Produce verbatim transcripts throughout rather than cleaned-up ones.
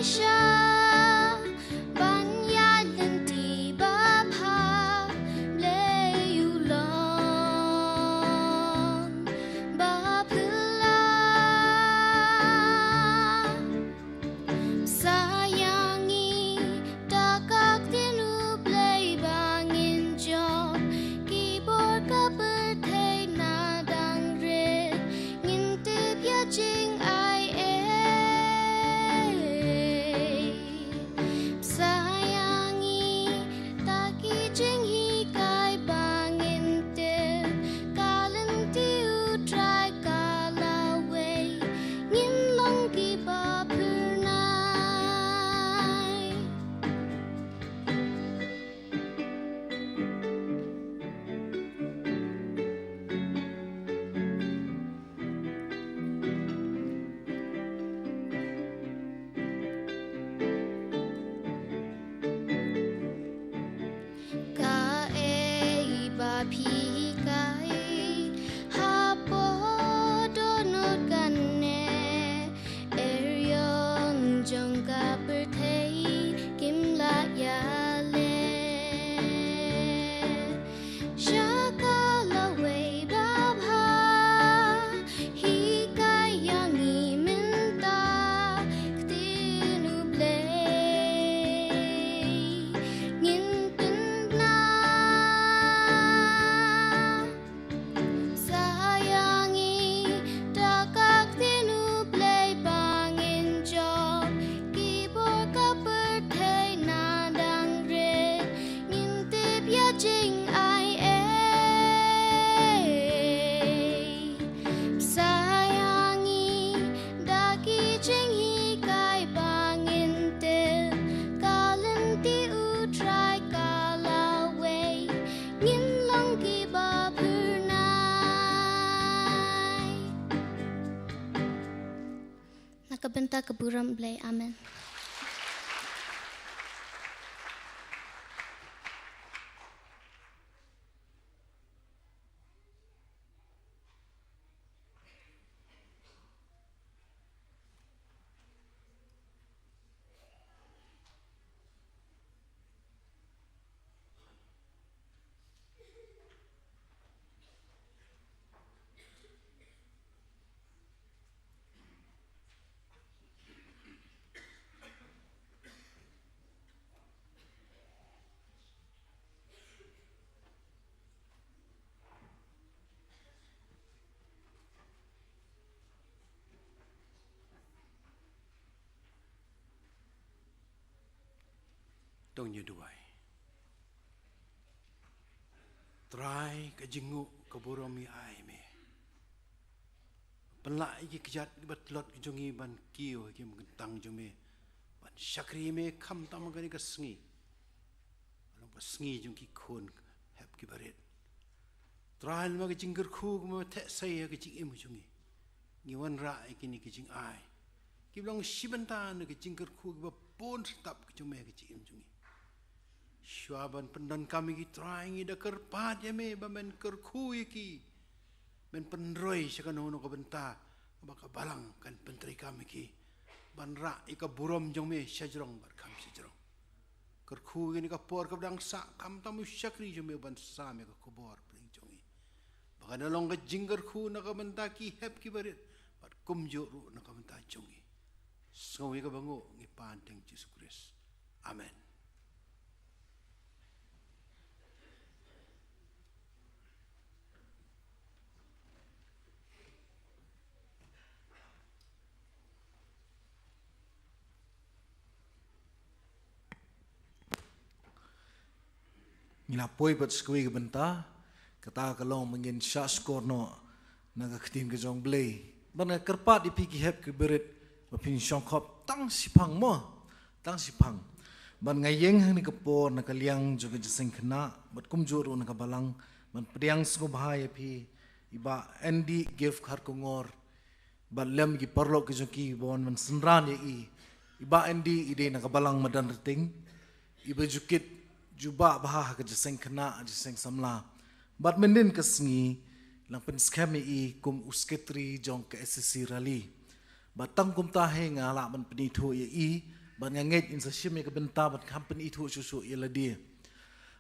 Sha ban ïaid lynti babha, Blei u long ba phylla. Sa ïa ngi da ka ktien U Blei ba ngin jop, ki bor ka pyrthei na dang rit, ngin tip ïa jingai ei. Sa ïa ngi da ki jinghikai ba ngin tip, ka lynti U Trai ka lawei, ngin long kiba phyrnai. Kaei ba phi hikai hapoh dohnud kane, eriong jong ka pyrthei kim lah ïaleh. Sha ka lawei babha, hikai ïa ngi mynta, ktien U Blei ngin pynbna. Sa ïa ngi da ka ktien U Blei ba ngin jop, ki bor ka pyrthei na dang rit, ngin tip ïa jingai ei. Sa ïa ngi da ki jinghikai ba ngin tip, ka lynti U Trai ka lawei, ngin long kiba phyrnai. Na ka bynta ka burom Blei. Amen. To ngin ïa duwai. Trai, ka jingnguh ka burom ngi ai me. Pynlah ïa ki kjat kiba tlot ki jong ngi ban kiew ha ki kyntang jong me, ban shakri me khamtam ha kane ka sngi. Long ka sngi jong ki khun hep kiba rit. Trai, namar ka jingkyrkhu kaba theh sei ha ka jingim jong ngi, ngi wanrah ïa kine ki jingai kiba long shi bynta na ka jingkyrkhu kaba bun syrtap ka jong me ha ka jingim jong ngi. Shuwa ban pyndonkam ïa ki, Trai, ngi da kyrpad ïa me ba men kyrkhu ïa ki, men pynroi sha kano kano ka bynta ba ka balang kan pyntreikam ïa ki ban rah ïa ka burom jong me shajrong bad kham shajrong. Kyrkhu ïa kane ka por kaba dang sah, khamtam u shakri jong me ban sam ïa ka khubor pyrshah jong ngi, ba kan long ka jingkyrkhu na ka bynta ki hep kiba rit bad kumjuh ruh na ka bynta jong ngi. Sngew ïa kaba nguh, ngi pan ha ka kyrteng Jisu Khrist. Amen. Ngi la poi pat sha kawei ka bynta, kata ka long ba ngin shah shkor noh na ka ktien ka jong U Blei. Bad nga kyrpad ïa phi ki hep kiba rit ba phin shongkhop tang shiphang mo, tang shiphang. Bad nga ïeng ha kane ka por na ka liang jong ka jingïaseng khynnah bad kumjuh ruh na ka balang ban pdiang sngewbha ïa phi, i Bah Andy Gift Kharkongor, bad lem ki paralok ki jong ki ba wan ban synran ïa i. I Bah Andy i dei na ka balang Madanrting, iba ju kit jubab bha ha ka jingïaseng khynnah, jingïaseng samla. Bad mynhynnin ka sngi la pynskhem ïa i kum u sekretari jong ka S C C Raleigh. Bad tang kumta hi nga lah ban pynithuh ïa i Bad nga ngeit ngin sa shim ïa ka bynta bad kham pynithuh shuh shuh ïa lade.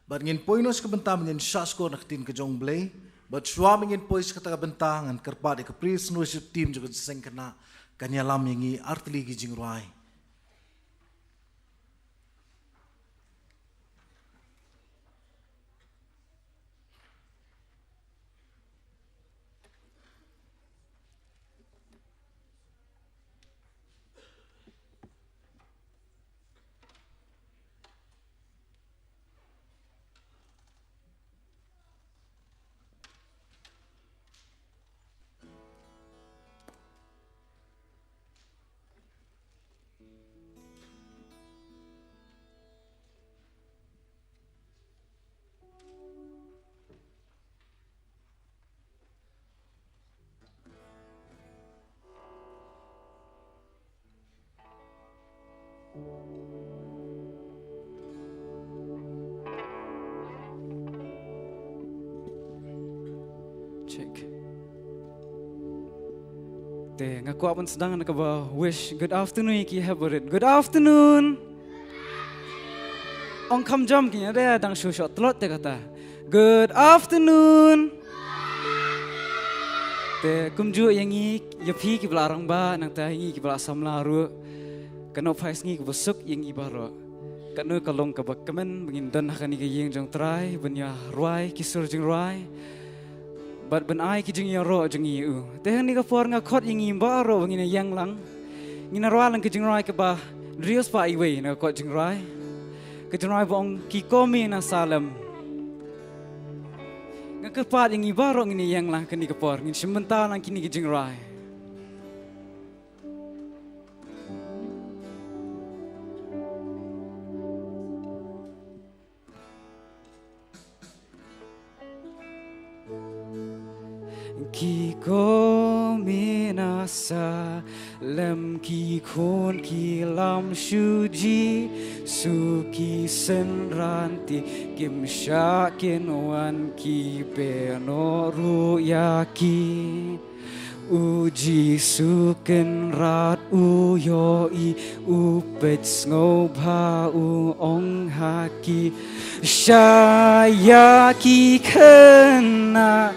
Bad ngin poi noh sha ka bynta ba ngin shah shkor na ka ktien ka jong U Blei. Bad shuwa ba ngin poi sha kata ka bynta ngan kyrpad ïa ka praise and worship team jong ka seng khynnah kan ïalam ïa ngi artylli ki jingrwai. Check. Te nga kwah ban sdang na kaba wish good afternoon ïa ki hep barit. Good afternoon. Ong kham jam ki, ïa dang shu shot tlot te kata. Good afternoon. Te kumjuh ïa ngi, ïa phi kiba la rangbah, nangta ïa ngi kiba la samla ruh. Ka nongphai sngi kaba suk ïa ngi baroh. Katno ka long kaba kmen ba ngin don ha kane ka ïing jong U Trai ban ïa rwai ki sur jingrwai. Bad ban ai ki jingïaroh jong ngi ïa u. Te ha kane ka por nga khot ïa ngi baroh ba ngin ïeng lang. Ngin rwai lang ka jingrwai kaba hynriew spah wei na ka kot jingrwai. Ka jingrwai ba ong ki kmie na Salem. Nga kyrpad ïa ngi baroh ngin ïeng lang ha kane ka por, ngin shim bynta lang kine ki jingrwai. Ki kmie na Salem ki khun ki lam shuh, Jisu ki synran te kim shah kin wan, ki beh noh ruh ïa ki. U Jisu Kynrad u ïohi, u peit sngewbha, u ong ha ki, shah ïa ki khynnah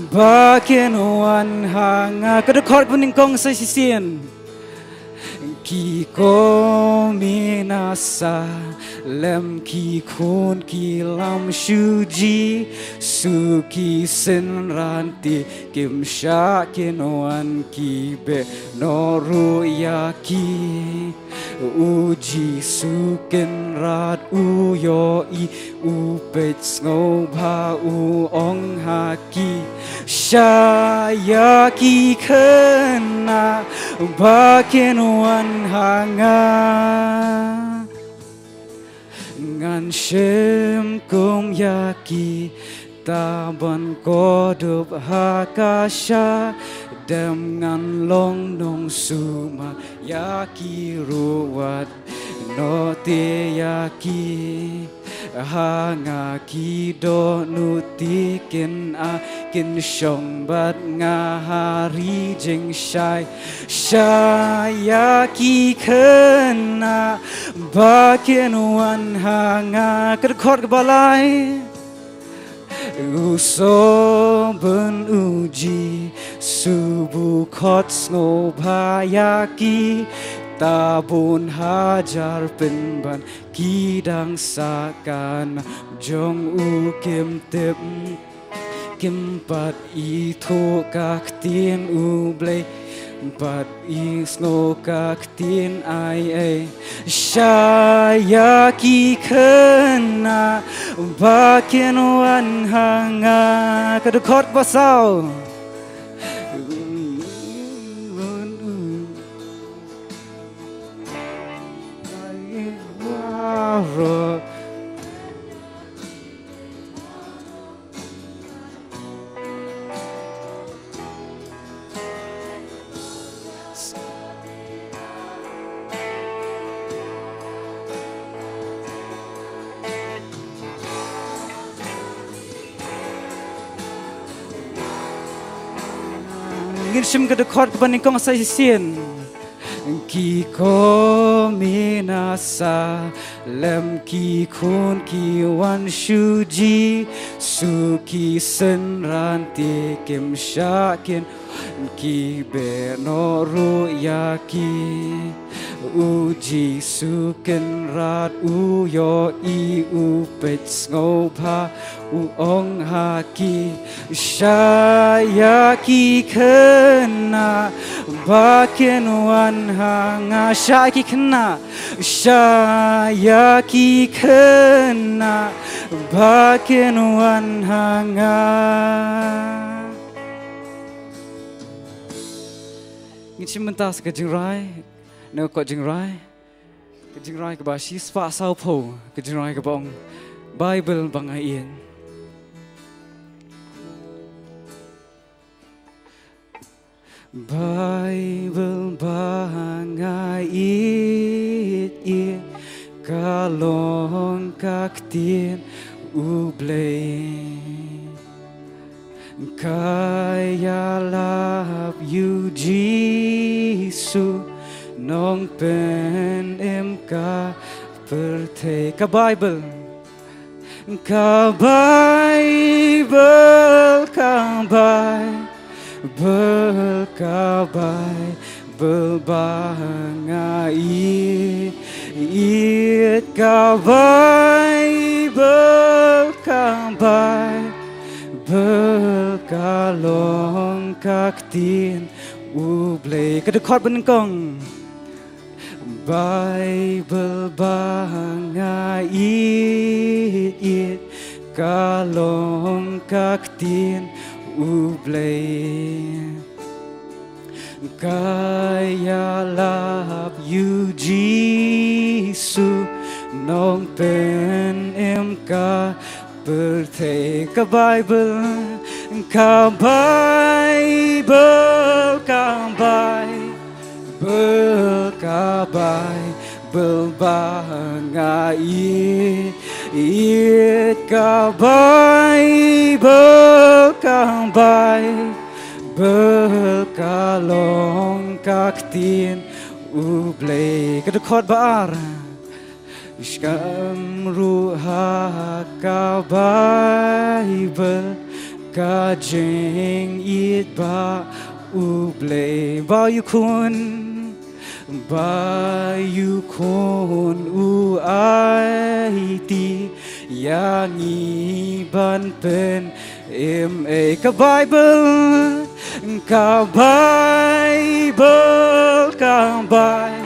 ba kin wan ha nga. Ka dkhot ba nyngkong sa shisien. Ki kmie na Salem ki khun ki lam shuh, Jisu ki synran te kim shah kin wan, ki beh noh ruh ïa ki. U Jisu Kynrad u ïohi, u peit sngewbha, u ong ha ki, shah ïa ki khynnah ba kin wan ha nga. Ngan shim kum ïa kita ban kodup ha ka shadem, ngan long nongsumar ïa ki ruh, wad noh te ïa ki. Ha nga ki dohnud te kin ai, kin shong bad nga ha ri jingshai. Shah ïa ki khynnah ba kin wan ha nga. Ka dkhot kaba lai. U Soh bun, u Jisu u khot sngewbha ïa kita bun hajar, pynban ki dang sah ka nam jong u, kim tip, kim pat ithuh ka ktien U Blei, pat isngew ka ktien ai ei. Shah ïa ki khynnah ba kin wan ha nga. Ka dkhot ba saw. Ngin shim ka dkhot kaba nyngkong sa shisien. Ki khun mynsaw lem ki khun ki wan sha u Jisu, ki synran te kim shah kin, ki beh noh ruh ïa ki. U Jisu Kynrad u ïohi, u peit sngewbha, u ong ha ki, shah ïa ki khynnah ba kin wan ha nga. Shah ïa ki khynnah, shah ïa ki khynnah ba kin wan ha nga. Ngin shim bynta sa ka jingrai, na ka kot jingrai. Ka jingrai kaba shispah sawphew, ka jingrai kaba ong, Baibl ba nga ïeit. Baibl ba nga ïeit, ïeit, ka long ka ktien U Blei. Ka ïalap ïa u Jisu, Nongpynim ka pyrthei. Ka Baibl, ka Baibl, ka Baibl, ka Baibl ba nga ïeit, ïeit, ka Baibl, ka Baibl ka long ka ktien U Blei. Ka dkhot ba nyngkong. Baibl ba nga ïeit, ïeit, ka long ka ktien U Blei. Ka ïalap ïa u Jisu, Nongpynim ka pyrthei. Ka Baibl, ka Baibl, ka Baibl, ka Baibl ba nga ïeit, ïeit, ka Baibl, ka Baibl ka long ka ktien U Blei. Ka dkhot ba ar. Skhem ruh ha ka Baibl, ka jingïeit ba U Blei. Ba ïa u khun, ba ïa u khun u aiti ïa ngi ban pyn im ei. Ka Baibl, ka Baibl, ka Baibl,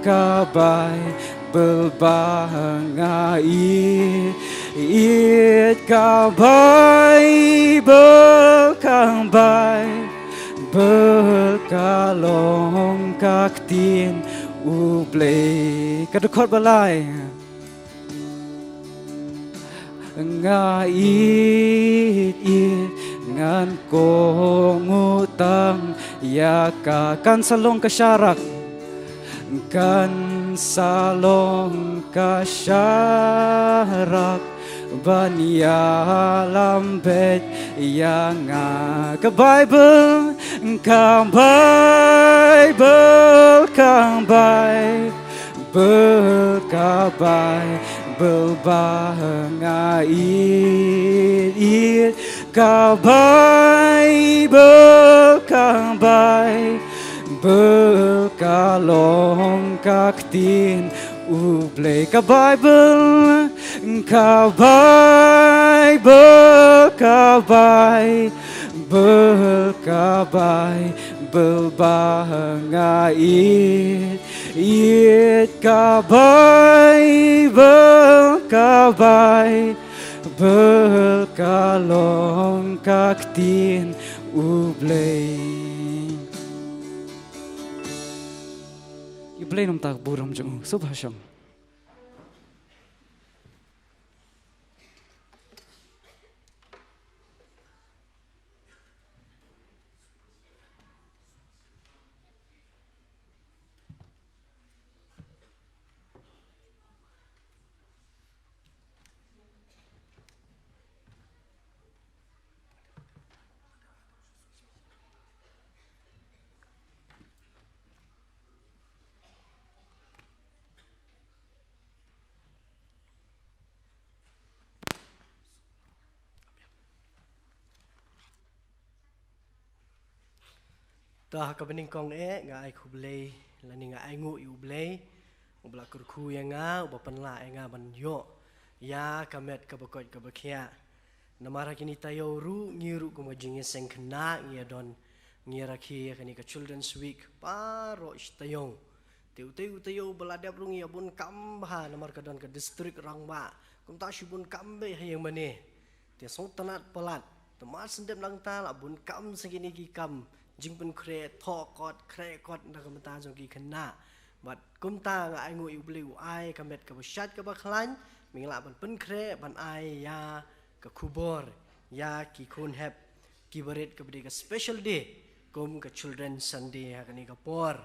ka Baibl ba nga ïeit, ïeit, ka Baibl, ka Baibl ka long ka ktien U Blei. Ka dkhot ba lai. Nga ïeit, ïeit, ngan kohnguh tang ïa ka. Kan sa long ka sharak, kan sa long ka sharak ban ïalam beit ïa nga. Ka Baibl, ka Baibl, ka Baibl, ka Baibl ba nga ïeit, ïeit, ka Baibl, ka Baibl ka long ka ktien U Blei. Ka Baibl, ka Baibl, ka Baibl, ka Baibl ba nga ïeit, ïeit, ka Baibl, ka Baibl ka long ka ktien U Blei. U Blei un ym tak burom jong u. Sngewbha shong. To ha kaba nyngkong eh nga ai khublei lane nga ai nguh ïa U Blei uba la kyrkhu ïa nga, uba pynlah ïa nga ban ïoh ïa ka met kaba koit kaba khiah. Namar ha kine ki taïew ruh ngi ruh kum ka jingïaseng khynnah ngi ïa don, ngi ïa rakhe ïa kane ka Children's Week baroh shi taïew. Te utei u taïew ba la dep ruh ngi ïa bun kam bha namar ka don ka district rangbah. Kumta shibun kam bha ha ïing mane. Te sngewtynnat palat. Te mar shen dep nangta la bun kam sa kine ki kam jingpynkhreh, thoh kot, khreh kot na ka bynta jong ki khynnah. Bad kumta nga ai nguh ïa U Blei u ai ka met kaba shait kaba khlaiñ, mynta lah ban pynkhreh ban ai ïa ka khubor ïa ki khun hep ki barit kaba dei ka special day kum ka Children's Sunday ha kane ka por.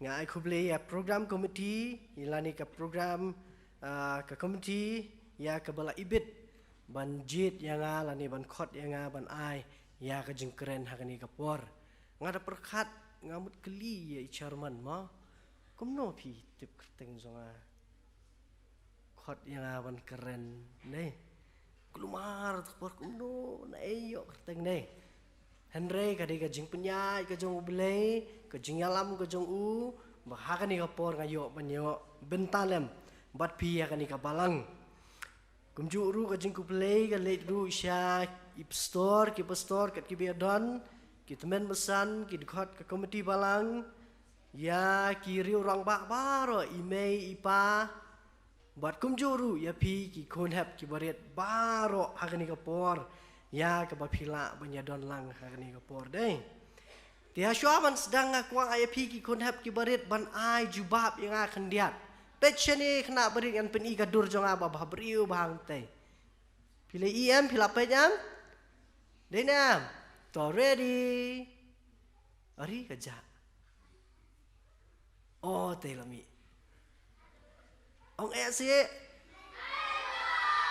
Nga ai khublei ïa program committee, ïa lane ka program, ah, ka committee ïa kaba la ibit ban jied ïa nga lane ban khot ïa nga ban ai ïa ka jingkren ha kane ka por. Nga da pyrkhat, nga mut kylli ïa i chairman mo. Kumno phi tip kyrteng jong nga? Khot ïa nga ban kren ne. Kulmar, te por kumno na ei ïoh kyrteng ne. Hynrei ka dei ka jingpynïaid ka jong U Blei, ka jingïalam ka jong u, ba ha kane ka por nga ïoh ban ïoh bynta lem bad phi ha kane ka balang. Kumjuh ruh ka jingkhublei ka leit ruh sha i pastor, ki pastor kat kiba ïa don, ki tymmen basan, ki dkhot ka komiti balang, ïa ki riew rangbah baroh, i mei i pa, bad kumjuh ruh ïa phi ki khun hep ki barit baroh ha kane ka por, ïa kaba phi lah ban ïa don lang ha kane ka por dei. Te ha shuwa ban sdang nga kwah ïa phi ki khun hep ki barit ban ai jubab ïa nga khyndiat. Peit shane khynnah barit, ngan pyni ka dur jong nga ba bha briew bha hangtei. Phi la i em, phi la peit em? Dei ne em? To ready. Ari ka jah. Oh, te la mih. Ong eh seh.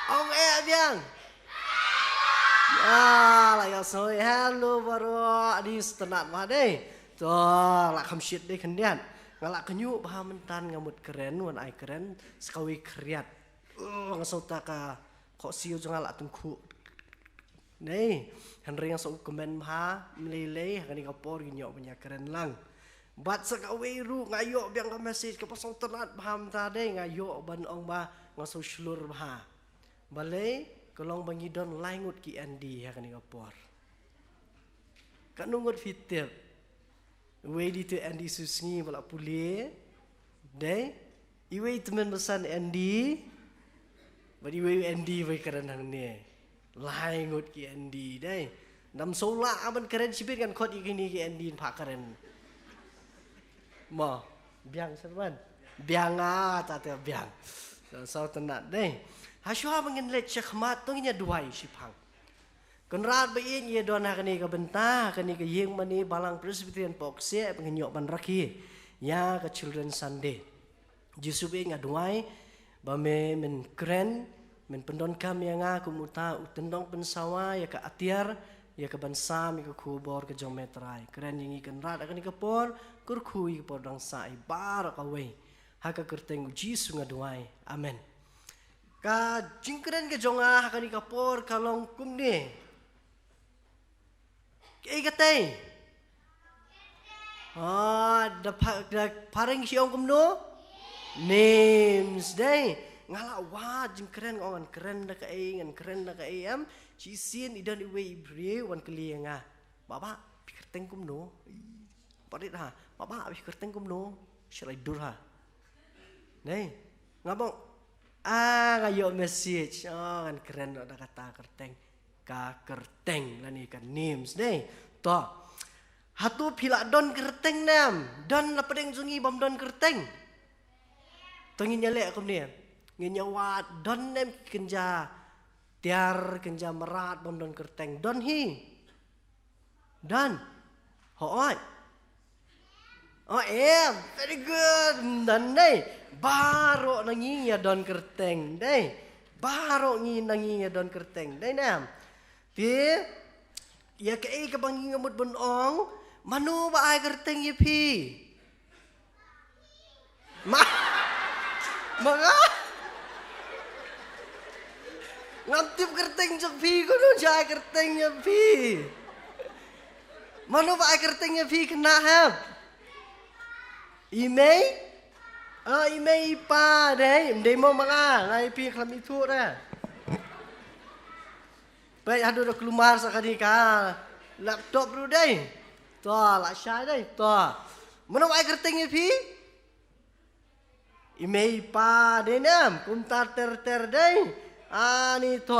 Ong eh biang. Ya, la ïa soi hello baroh, adi sngewtynnat bha dei. To, la kham shit dei khyndiat. Nga la kynjuh bha mynta, nga mut kren, wan ai kren sa kawei khriat. Oh, nga sngewthuh ka khohsiew jong nga la tyngkhuh. Nei, hynrei nga sngewkmen bha, ym lei lei ha kane ka por ngin ïoh ban ïa kren lang. Bad sa kawei ruh nga ïoh biang ka message kaba sngewtynnat bha mynta dei, nga ïoh ban ong ba nga sngewshlur bha. Balei? Ka long ba ngi don lai ngut ki N D ha kane ka por. Katno ngut phi tip? Iwei dei tu N D Susngi ba la pule. Dei? Iwei tymmen basan N D. Bad iwei N D ba kren hangne. Lai ngut ki N D dei. Nam sawla aban kren shibit, ngan khot ïa kine ki N D pha kren. Mo, biang serban. Biang ah, ta te biang. Sngewtynnat dei. Ha shuwa ba ngin leit shakhmat, to ngin ïa duwai shiphang. Kynrad ba ïeit, ïa don ha kane ka bynta, ha kane ka ïing mane Balang Presbyterian Pohkseh, ba ngin ïoh ban rakhe ïa ka Children's Sunday. Jisu ba ïeit, nga duwai ba me men kren, men pyndonkam ïa nga kum uta u tyndong pynsawa ïa ka atiar, ïa ka ban sam ïa ka khubor ka jong me Trai. Kren ïa ngi Kynrad ha kane ka por, kyrkhu ïa ka por dang sah ïa baroh kawei. Ha ka kyrteng u Jisu nga duwai. Amen. Ka jingkren ka jong nga ha kane ka por ka long kumne. Kaei katei? Ah, da pha-, da phareng shi ong kumno? Names dei. Nga la wad jingkren, nga ong ngan kren da kaei, ngan kren da kaei em. Shisien i don iwei i briew wan kylli ïa nga. Bah bah, phi kyrteng kumno? Parit ha. Bah bah, phi kyrteng kumno? Shalai dur ha. Nei, nga bang, ah, nga ïoh message. Oh, ngan kren noh da kata kyrteng. Ka kyrteng lane ka names dei. To. Hato phi la don kyrteng ne em? Don la pdeng jong ngi bym don kyrteng? To ngin ïa leh kumne. Ngin ïa wad, don ne em ki kynja tiar, kynja mrad bym don kyrteng? Don hi. Don. Hooid. Oh em, very good. Don dei. Baroh na ngi ïa don kyrteng dei. Baroh ngi na ngi ïa don kyrteng dei ne em. Te ïa kaei kaba ngi nga mut ban ong, mano ba ai kyrteng ïa phi? Ma, ma nga? Ngam tip kyrteng jong phi, kumno ja ai kyrteng jong phi? Mano ba ai kyrteng ïa phi khynnah hep? I mei? Ah, i mei i pa dei, ym dei mo ma nga, nga ïa phi khlem ithuh re. Peit haduh da kulmar sa kane ka laptop ruh dei. To, la shai dei, to. Mano ba ai kyrteng ïa phi? I mei i pa dei ne em, kumta ter ter dei. Ani to.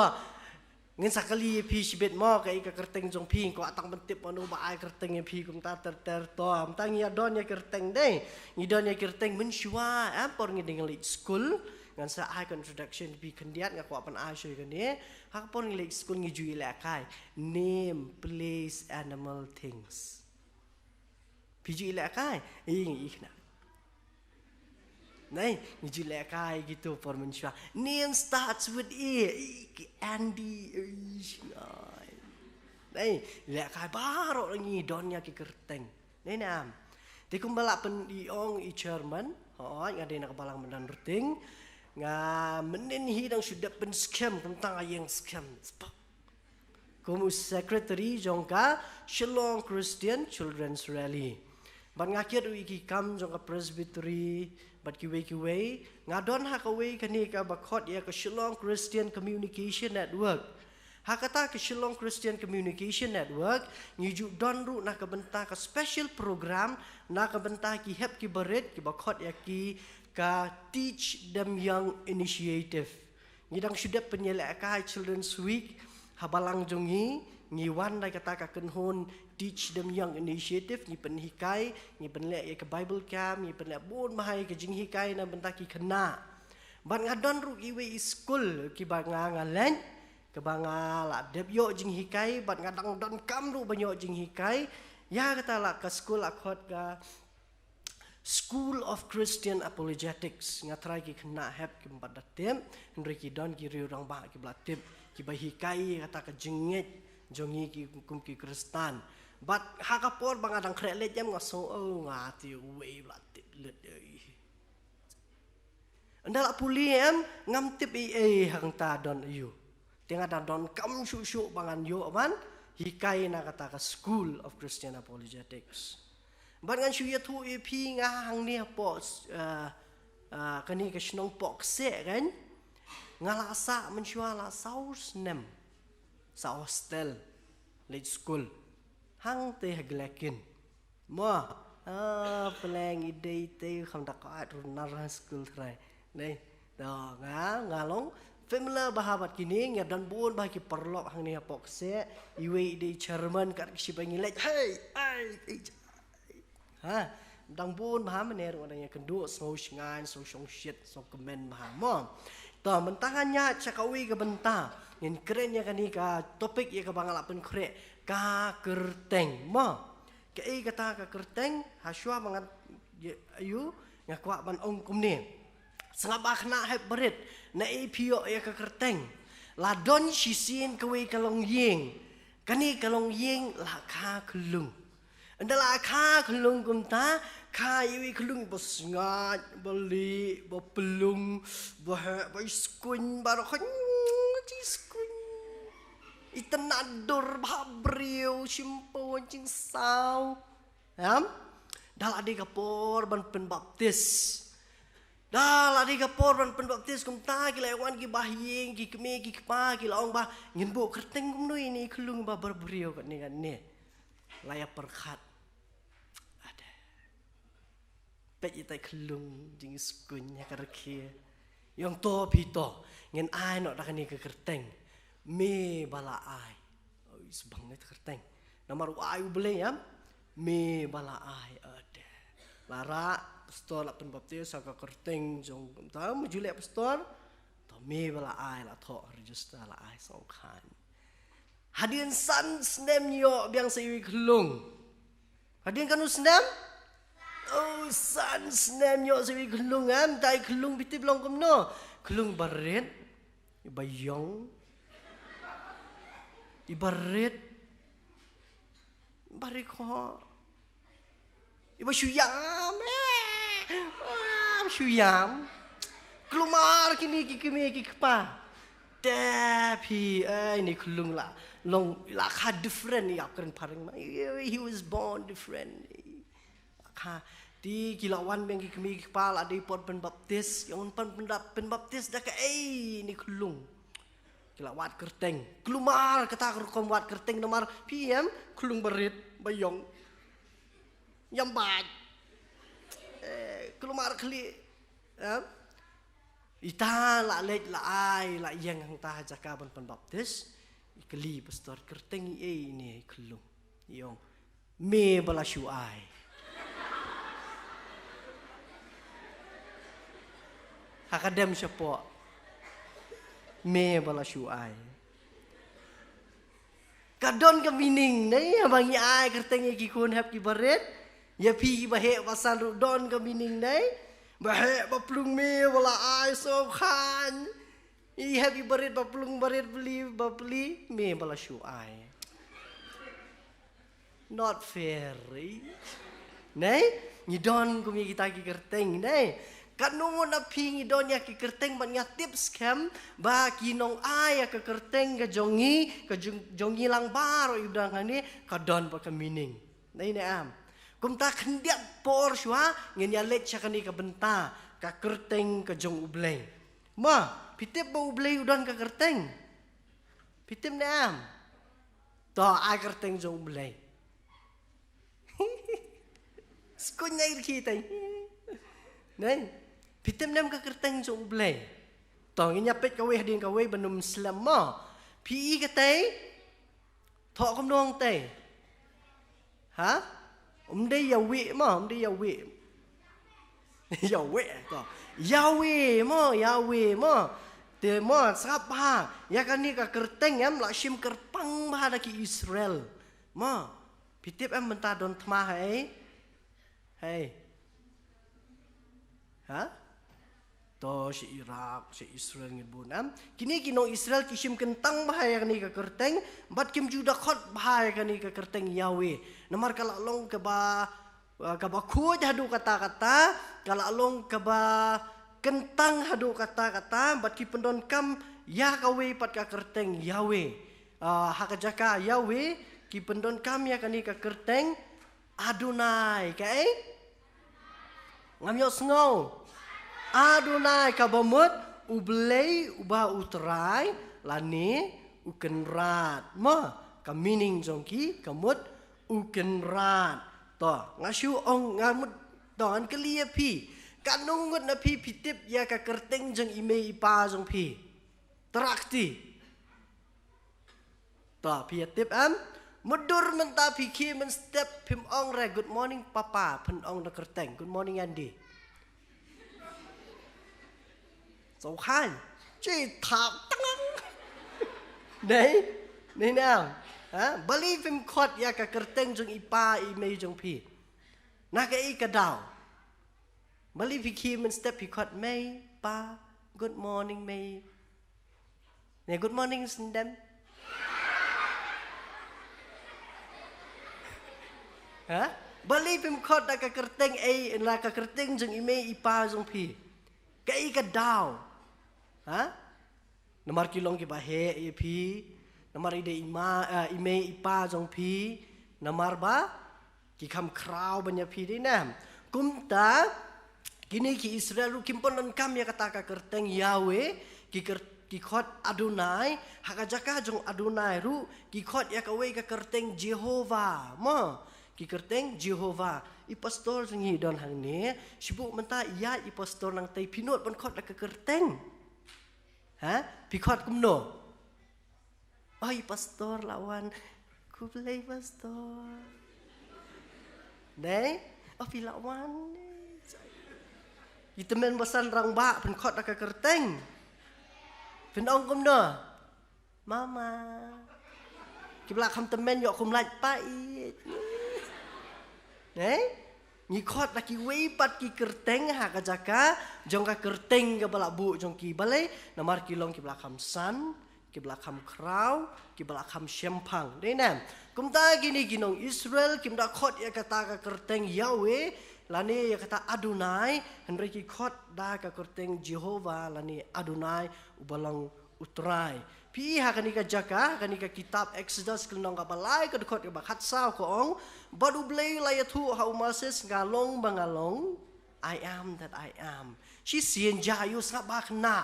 Ngin sa kylli ïa phi shibit mo, kaei ka kyrteng jong phi, kwah tang ban tip mano ba ai kyrteng ïa phi kumta ter ter to. Mynta ngi ïa don ïa kyrteng dei. Ngi don ïa kyrteng mynshuwa, em por ngi dang leit skul. Ngan sa ai ka introduction ïa phi khyndiat, nga kwah ban ai shuwa kane. Ha ka por ngi leit skul ngi ju ïalehkai. Name, place, animal, things. Phi ju ïalehkai? Ï, ngi ï khynnah. Nei, ngi ju lehkai kito por mynshuwa. Name starts with A. Ï, ki Andy. Ï, nai. Nei, lehkai baroh ngi don ïa ki kyrteng. Nei, nam. Te kumba la pyn-i ong i chairman. Hooid, nga dei na ka balang Madanrting. Nga mynnin hi dang shu dep pynskhem, kumta nga ïeng skhem. Spak. Kum u secretary jong ka Shillong Christian Children's Rally. Bad nga kit u ïa ki kam jong ka Presbytery, bad kiwei kiwei, nga don ha kawei kane kaba khot ïa ka Shillong Christian Communication Network. Ha kata ka Shillong Christian Communication Network, ngi ju don ruh na ka bynta ka special program, na ka bynta ki hep ki barit, kiba khot ïa ki ka Teach Them Young Initiative. Ngi dang shu dep pynïalehkai Children's Week ha balang jong ngi, ngi wan da kata ka kynhun Teach Them Young Initiative, ngi pynhikai, ngi pynleh ïa ka Bible camp, ngi pynleh bun bha ïa ka jinghikai na bynta ki khynnah. Bad nga don ruh iwei i skul kiba nga nga leit, kaba nga la dep ïoh jinghikai, bad nga dang donkam ruh ban ïoh jinghikai. Ïa kata la ka skul la khot ka School of Christian Apologetics. Nga tharai ki khynnah hep kim pat da tip, hynrei ki don ki riew rangbah kiba la tip, kiba hikai kata ka jingngeit jong ngi ki kum ki Khristan. Bad ha ka por ba nga dang khreh leit em nga sngew, oh, nga te uwei ba la tip lut ei. Ynda la pule em, ngam tip ei ei hangta don aïu. Te nga da donkam shuh shuh ba ngan ïoh ban hikai na kata ka School of Christian Apologetics. Bad ngan shu ïathuh ïa phi nga hangne hapoh, eh, eh, kane ka shnong Pohkseh kan. Nga la sah mynshuwa la saw snem. Sa hostel. Leit skul. Hangtei ha Glekin. Mo, ah, pleng i dei te kham da ka runar ha skul trai. Nei, to nga, nga long familiar bha bad kine, nga don bun bha ki paralok hangne ha Pohkseh, iwei i dei chairman kat ki shibai ngi leit, hey, ai, ei, ai. Ha, dang bun bha mynne ruh dang ïakynduh, sngew shngaiñ, sngew shongshit, sngew kmen bha mo. To, mynta ngan ïaid sha kawei ka bynta, ngin kren ïa kane ka topic ïa kaba nga la pynkhreh, ka kyrteng mo. Kaei kata ka kyrteng, ha shuwa ba ngan ïa, aïu, nga kwah ban ong kumne. Sngap ba khynnah hep barit, naei phi ïoh ïa ka kyrteng. La don shisien kawei ka longïing. Kane ka longïing la kha khyllung. Ynda la kha khyllung kumta, kha iwei i khyllung ba sngaid, ba lieh, ba pylung, ba heh, ba i skuiñ, baroh kha i skuiñ. Itynnad dur bha briew, shim po jingsaw. Em? Da la dei ka por ban pynbaptis. Da la dei ka por ban pynbaptis kumta ki la wan ki bahaïing, ki kmie, ki kpa, ki la ong ba ngin buh kyrteng kumno ïa ine i khyllung ba bar briew katne katne. La ïa pyrkhat. Ade. Peit ïa tai khyllung jingskuiñ ha ka rkhie. Ïong to phi to. Ngin ai noh da kane ka kyrteng. Me ba la ai. Oi, sbang ne ta kyrteng. Namar u ai u Blei em. Me ba la ai ade. La rah, pastor la pynbaptis ha ka kyrteng jong ta, mu ju leh pastor. To me ba la ai la thoh register la ai song khan. Hadien san snem ïoh biang sa iwei i khyllung. Hadien kano snem? Oh, san snem ïoh sa iwei i khyllung em, tai khyllung phi tip long kumno. Khyllung barit, iba ïong. Iba rit. Barit ko. Iba shu ïam. Eh, ah, shu ïam. Kulmar kine ki kmie ki kpa. Eh, phi, eh, ini khunlung la long la kha different ïa kren phareng ma. He was born different. Kha ti ki la wan biang ki kmie ki kpa la dei por pynbaptis, ïa un pyn pynbaptis da kaei ini khunlung. Ki la wad kyrteng. Kulmar kata ka rukom wad kyrteng namar phi em khunlung barit ba ïong. Ïam bad. Eh, kulmar khlieh. Em? Ita la leit la ai la ïeng hangta ha jaka ban pynbaptis. I kylli pastor kyrteng i ei ini i khunlung. I ong me ba la shu ai. Ha ka dem shapoh me ba la shu ai. Ka don ka meaning ne, haba ngi ai kyrteng ïa ki khun hep ki barit. Ïa phi ba heh ba san ruh don ka meaning ne. Ba heh ba plung me ba la ai sop khan. I hep i barit ba plung barit bli ba bli me ba la shu ai. Not fair. Eh? Ne? Ngi don kum ïa kita ki kyrteng ne. Katno ngut na phi ngi don ïa ki kyrteng bad nga tip skhem ba ki nong ai ïa ka kyrteng ka jong ngi ka jong, jong ngi lang baroh i ba don hangne ka don bad ka meaning. Dei ne em. Kumta khyndiat por shuwa ngin ïa leit sha kane ka bynta ka kyrteng ka jong U Blei. Ma, phi tip ba U Blei u don ka kyrteng. Phi tip ne em. To ai kyrteng jong U Blei. Skuñ na irki teng. Nei. Phi tip ne em ka kyrteng jong U Blei. To ngin ïa peit kawei hadien kawei ban ym slem mo. Phi i katei. Thoh kumno hangtei. Ha? Um dei Yahweh mo, um dei Yahweh. Yahweh to. Yahweh mo, Yahweh mo. Te mo sngap bha. Ïa kane ka kyrteng em la shim kyrpang bha da ki Israel. Mo. Phi tip em mynta don thma ha ei. Hei. Ha? To sha Iraq, sha Israel ngi bun em. Kine ki nong Israel ki shim kyntang bha ïa kane ka kyrteng, bad kim ju da khot bha ïa kane ka kyrteng Yahweh. Namar ka la long kaba, uh, kaba khuid haduh katta katta, ka la long kaba kyntang haduh katta katta, bad ki pyndonkam ïa kawei pat ka kyrteng Yahweh. Uh, ha ka jaka Yahweh, ki pyndonkam ïa kane ka kyrteng Adonai, kaei? Ngam ïohsngew. Adonai kaba mut U Blei uba U Trai lane U Kynrad. Mo, ka meaning jong ki ka mut U Kynrad. To, nga shu ong nga mut to ngan kylli ïa phi. Katno ngut na phi phi tip ïa ka kyrteng jong i mei i pa jong phi. Trakti. To, phi ïa tip em? Mutdur mynta phi khie mynstep phim ong re, "Good morning, Papa." Phin ong da kyrteng, "Good morning, Andy." So khan, chi thap tang. Nei, nei na. Ha? Balei phim khot ïa ka kyrteng jong i pa i mei jong phi. Na kaei ka daw. Balei phi khie mynstep phi khot mei, pa, "Good morning, mei." Ne, "Good morning, Sindem." Ha? Balei phim khot da ka kyrteng ei, na ka kyrteng jong i mei i pa jong phi. Kaei ka daw. Ha? Namar ki long kiba heh ïa phi. Namar i dei i ma, eh, i mei i pa jong phi. Namar ba ki kham khraw ban ïa phi dei ne. Kumta, kine ki Israel ruh kim pyndonkam ïa kata ka kyrteng Yahweh, ki kyr-, ki khot Adonai, ha ka jaka jong Adonai ruh, ki khot ïa kawei ka kyrteng Jehovah. Mo, ki kyrteng Jehovah. I pastor jong ngi don hangne, shu buh mynta ïa i pastor nangtei phi nud ban khot da ka kyrteng. Ha? Phi khot kumno? Oi, pastor la wan. Khublei pastor. Dei? Oh, phi la wan. I tymmen basan rangbah phin khot da ka kyrteng. Phin ong kumno? Mama. Ki ba la kham tymmen ïoh kum lait pa i. Dei? Ngi khot da kiwei pat ki kyrteng ha ka jaka jong ka kyrteng kaba la buh jong ki. Balei? Namar ki long ki ba la kham san, ki ba la kham khraw, ki ba la kham shemphang. Dei ne? Kumta kine ki nong Israel kim da khot ïa kata ka kyrteng Yahweh lane ïa kata Adonai, hynrei ki khot da ka kyrteng Jehovah lane Adonai, uba long U Trai. Phi ha kane ka jaka, ha kane ka kitab Exodus ka lynnong kaba lai ka dkhot kaba khatsaw ka ong, bad U Blei u la ïathuh ha u Moses, nga long ba nga long, I am that I am. Shisien jia ïohsngew ba kane.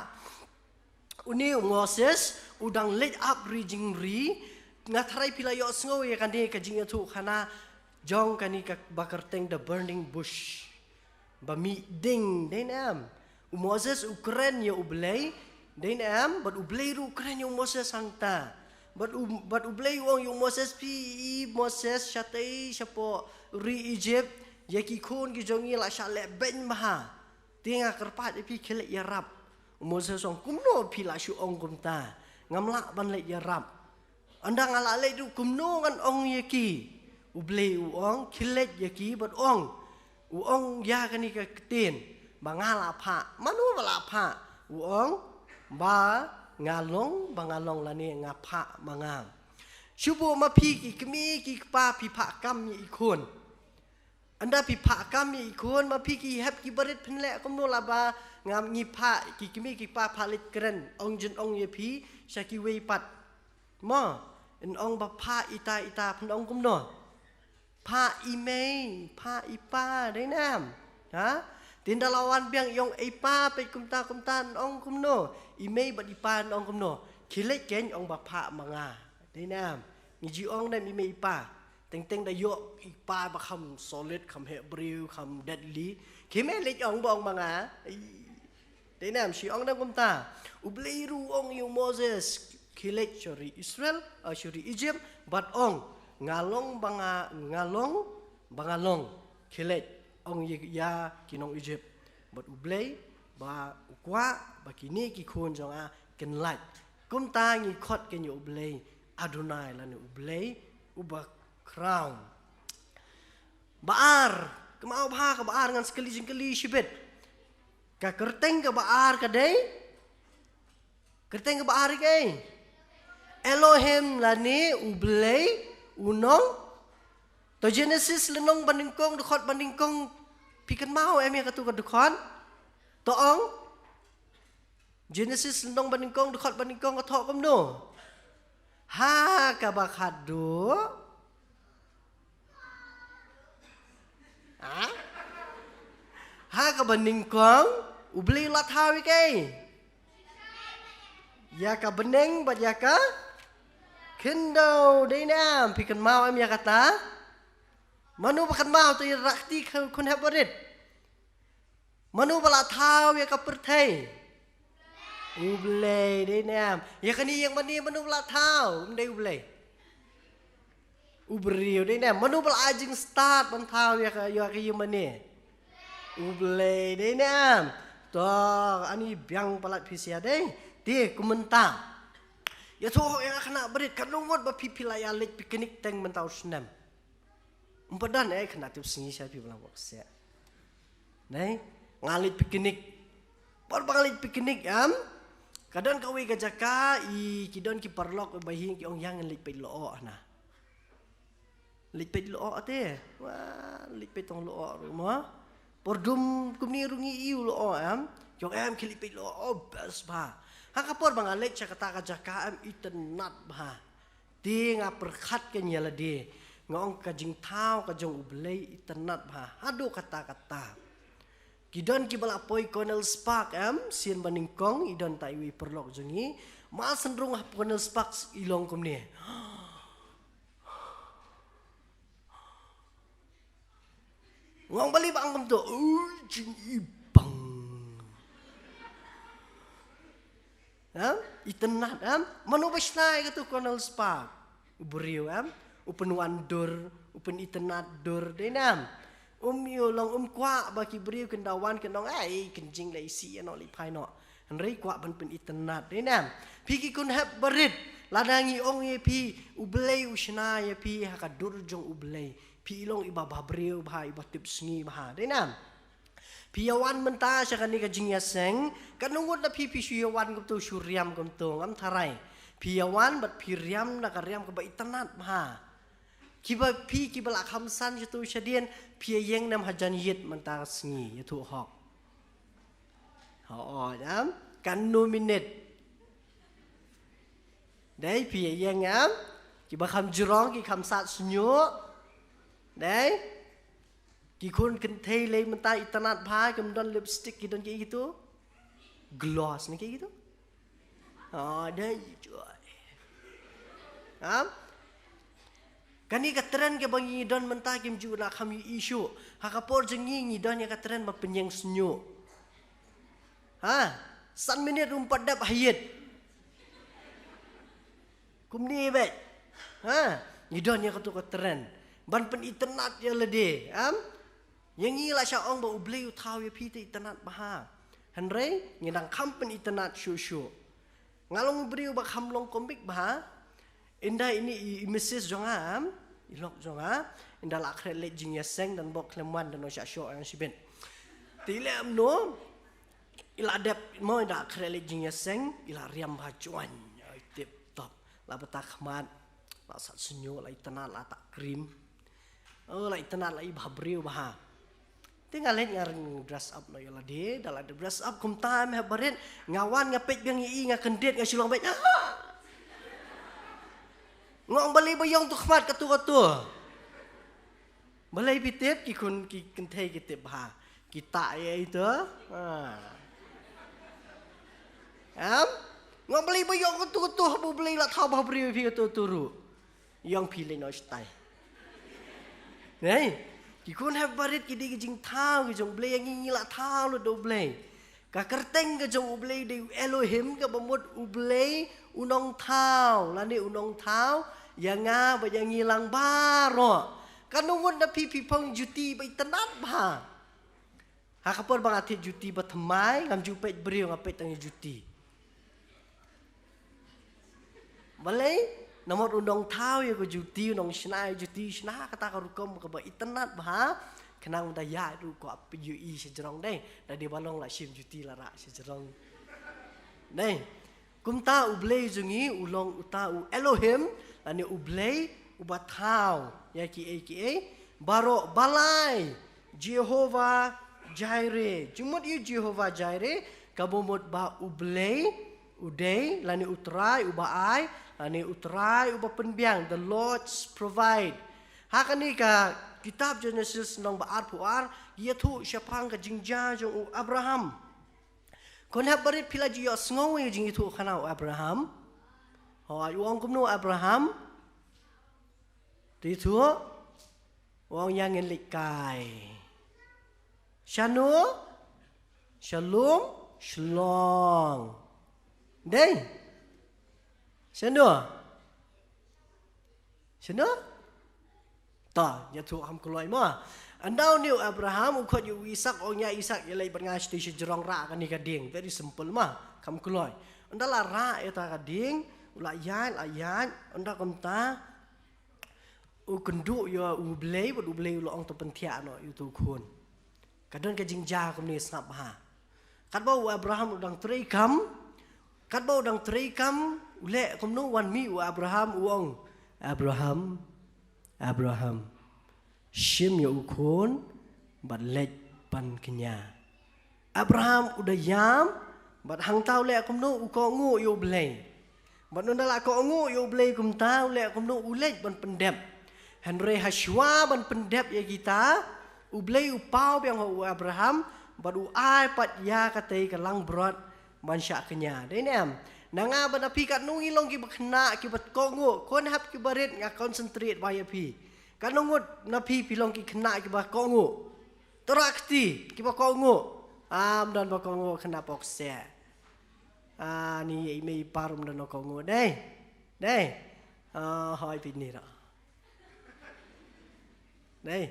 Une u Moses u dang leit ap ri jingri, nga tharai phi la ïohsngew ïa kane ka jingïathuh khana jong kane kaba kyrteng the burning bush. Ba mih ding, dei ne em. U Moses u kren ïa U Blei, dei ne em, bad U Blei ruh u kren ïa u Moses hangta. Bad u, bad U Blei u ong ïa u Moses, phi i Moses, shatei shapoh ri Egypt, ïa ki khun ki jong ngi la shah leh beiñ bha. Te nga kyrpad ïa phi khie leit ïarap. U Moses u ong, kumno phi la shu ong kumta? Ngam lah ban leit ïarap. Ynda nga la leit ruh kumno ngan ong ïa ki? U Blei u ong, khie leit ïa ki bad ong. U ong ïa kane ka ktien ba nga la phah. Mano ba la phah? U ong ba nga long ba nga long lane nga phah ma nga. Shu buh ma phi ki kmie ki kpa phi phah kam ïa i khun. Ynda phi phah kam ïa i khun, ma phi ki hep ki barit phin leh kumno la ba ngam ngi phah, ki kmie ki kpa phah leit kren, ong jin ong ïa phi sha kiwei pat. Mo, yn ong ba phah ita ita phin ong kumno? Phah i mei, phah i pa, dei ne em? Ha? Te ynda la wan biang i ong ei pa, peit kumta kumta, yn ong kumno? I mei bad i pa yn ong kumno? Khie leit kein, ong ba phah ma nga. Dei ne em? Ngi ju ong ne em i mei i pa? Teng teng da ïoh i pa ba kham solid, kham heh briew, kham deadly. Khie me leit ong ba ong ma nga. Ei. Dei ne em, shu ong ne em kumta. U Blei ruh u ong ïa u Moses, khie leit sha ri Israel, ah, sha ri Egypt, bad ong, nga long ba nga, nga long ba nga long. Khie leit ong ïa, ïa ki nong Egypt. Bad U Blei ba u kwah ba kine ki khun jong nga kin lait. Kumta ngi khot kein ïa U Blei Adonai lane U Blei uba khraw. Ba ar, kynmaw bha kaba ar, ngan sa kylli jingkylli shibit. Ka kyrteng kaba ar ka dei? Kyrteng kaba ar ka dei Elohim lane U Blei u nong. To Genesis lynnong banyngkong, dkhot banyngkong, phi kynmaw em ïa katu ka dkhot? To ong. Genesis lynnong banyngkong, dkhot banyngkong, ka thoh kumno? Ha kaba khatduh. Ha? Ha kaba nyngkong, U Blei u la thaw ïa kaei? Ïa ka bneng bad ïa ka khyndew, dei ne em? Phi kynmaw em ïa kata? Mano ba kynmaw, to ïa rah kti khun hep barit. Mano ba la thaw ïa ka pyrthei? U Blei, dei ne em? Ïa kane ïing mane mano ba la thaw? Ym dei U Blei. U briew, dei ne em? Mano ba la ai jingstad ban thaw ïa ka, ïa ka ïing mane? U Blei, dei ne em? To, ani biang palat phi sia dei. Te kumta. Ïathuh ïa nga khynnah barit, katno ngut ba phi phi la ïa leit picnic teng mynta u snem? Ym pat don eh khynnah tipsngi sha phi ba la bok seh. Dei, nga leit picnic. Por ba nga leit picnic em, ka don kawei ka jaka, i ki don ki paralok ba hi ki ong ïa ngin leit peit lyoh hana. Leit peit lyoh te. Wa, leit peit tang lyoh ruh mo. Por dum kumne ruh ngi ïoh lyoh em. Ki ong em khie leit peit lyoh, oh, best bha. Ha ka por ba nga leit sha kata ka jaka em, itynnad bha. Te nga pyrkhat kein ïa lade, nga ong ka jingthaw ka jong U Blei itynnad bha. Haduh katta katta. Ki don kiba la poi Cornels Park em, sien banyngkong, i don ta iwei i paralok jong ngi. Mar shen rung ha Cornels Park i long kumne. Nga ong balei ba ong kumto, ui, jingibang. Em? Itynnad, em? Mano ba shna ïa kato Cornels Park? U briew, em? U pynwandur, u pynitynnad dur, dei ne em? Um ïoh long, um kwah ba ki briew kin da wan kin ong, ai, kin jingleh isih ïa noh, leit phai noh. Hynrei kwah ban pynitynnad, dei ne em? Phi ki khun hep barit, lada ngi ong ïa phi, U Blei u shna ïa phi ha ka dur jong U Blei. Phi long iba bhabriew bha, iba tipsngi bha, dei ne em? Phi ïa wan mynta sha kane ka jingïaseng, katno ngut na phi phi shu ïa wan kumto, shu riam kumto, ngam tharai. Phi ïa wan bad phi riam na ka riam kaba itynnad bha. Kiba phi kiba la kham san shato shadien, phi ïa ïeng ne em hajan ïit mynta ka sngi, ïathuh hok. Hooid, em? Katno minit? Dei phi ïa ïeng em? Kiba kham jrong, ki kham sat snieh. Dei? Ki khun kynthei lei mynta itynnad bha, kim don lipstick, ki don kiei kito? Gloss ne kiei kito? Ah, dei. Em? Kane ka trend kaba ngi don mynta kim ju na kham ïohi shuh. Ha ka por jong ngi ngi don ïa ka trend ba pynïeng snieh. Ha? San minit ruh ym pat dep ha ïit. Kumne beit. Ha? Ngi don ïa kato ka trend ban pynitynnad ïa lade. Em? Ïa ngi la shah ong ba U Blei u thaw ïa phi te itynnad bha. Hynrei ngi dang kham pynitynnad shuh shuh. Nga long u briew ba kham long comic bha. Ynda ine i, i missus jong nga, em, i lok jong nga, ynda la khreh leit jingïaseng, don bok khlem wan, don shah shoh ïa nga shibit. Te i leh kumno, i la dep mo, ynda khreh leit jingïaseng, i la riam bha juan. Ai, tip top. La bata khmat, la sat snieh, la itynnad, la tah cream. Oh, la itynnad, la i bha briew bha. Te nga leit nga ring dress up noh ïa lade, da la dress up kumta em hep barit, nga wan nga peit biang ïa i, nga kyndit, nga shu long beit. Ah! Nga ong balei ba ïong tu khmat katu katu. Balei phi tip, ki khun ki kynthei ki tip bha. Ki tah ïa i tu. Ah. Em? Nga ong balei ba ïong katu katu, haba U Blei la thaw bha briew phi katu katu ruh. Ïong phi lei noh shatai. Nei, ki khun hep barit ki dei ki jingthaw ki jong U Blei, ïa ngi ngi la thaw lut da U Blei. Ka kyrteng ka jong U Blei dei u Elohim, kaba mut U Blei u nongthaw, lane u nongthaw ïa nga bad ïa ngi lang baroh. Katno ngut na phi phi phong juti ba itynnad bha. Ha ka por ba nga thied juti ba thymmai, ngam ju peit briew, nga peit tang ïa juti. Balei? Namar u nongthaw ïa ka juti, u nongshna ïa juti, shna kata ka rukom kaba itynnad bha. Khnang da ïaid ruh kwah peit ïa i sha jrong dei. Da dei ba long la shim juti la rah sha jrong. Dei. Kumta U Blei jong ngi u long uta u Elohim, lane U Blei uba thaw ïa kiei kiei baroh. Balei? Jehovah Jireh. Jingmut ïa u Jehovah Jireh, kaba mut ba U Blei u dei, lane U Trai uba ai, lane U Trai uba pynbiang, the Lord's provide. Ha kane ka kitab Genesis lynnong ba arphew ar, ïathuh shaphang ka jingjia jong u Abraham. Khun hep barit, phi la ju ïohsngew ïa ka jingïathuh khana u Abraham? Hooid, u ong kumno u Abraham? To ïathuh? U ong ïa ngin leit kai. Shano? Sha lum shlong. Dei? Shano? Shano? To, ïathuh kham kloi mo. Ynda une u Abraham u khot ïa u Isak, ong ïa Isak, ïaleit bad nga shatei sha jrong, rah kane ka dieng. Very simple mo, kham kloi. Ynda la rah ïa kata ka dieng, u la ïaid, la ïaid, ynda kumta u kynduh ïa U Blei, bad U Blei u la ong to pynthiah noh ïa uto u khun. Ka don ka jingjia kumne, sngap bha. Katba u Abraham u dang treikam, katba u dang treikam, u leh kumno? Wan mih u Abraham, u ong, Abraham, Abraham, shim ïa u khun bad leit ban kñia. Abraham u da ïam, bad hangta u leh kumno? U kohnguh ïa U Blei. Bad ynda la kohnguh ïa U Blei kumta, u leh kumno? U leit ban pyndep. Hynrei hashwa ban pyndep ïa kita, U Blei u paw biang ha u Abraham, bad u ai pat ïa katei ka langbrot ban shah kñia. Dei ne em? Na nga bad na phi, katno ngi long kiba khynnah, kiba kohnguh? Khun hep ki barit, nga concentrate bha ïa phi. Katno ngut na phi phi long ki khynnah kiba kohnguh? To rah kti kiba kohnguh. Ym don ba kohnguh, khynnah pok seh. Ah, ni i mei i pa ruh ym don ba kohnguh. Dei? Dei? Ah, hooid, phi ni ruh. Dei?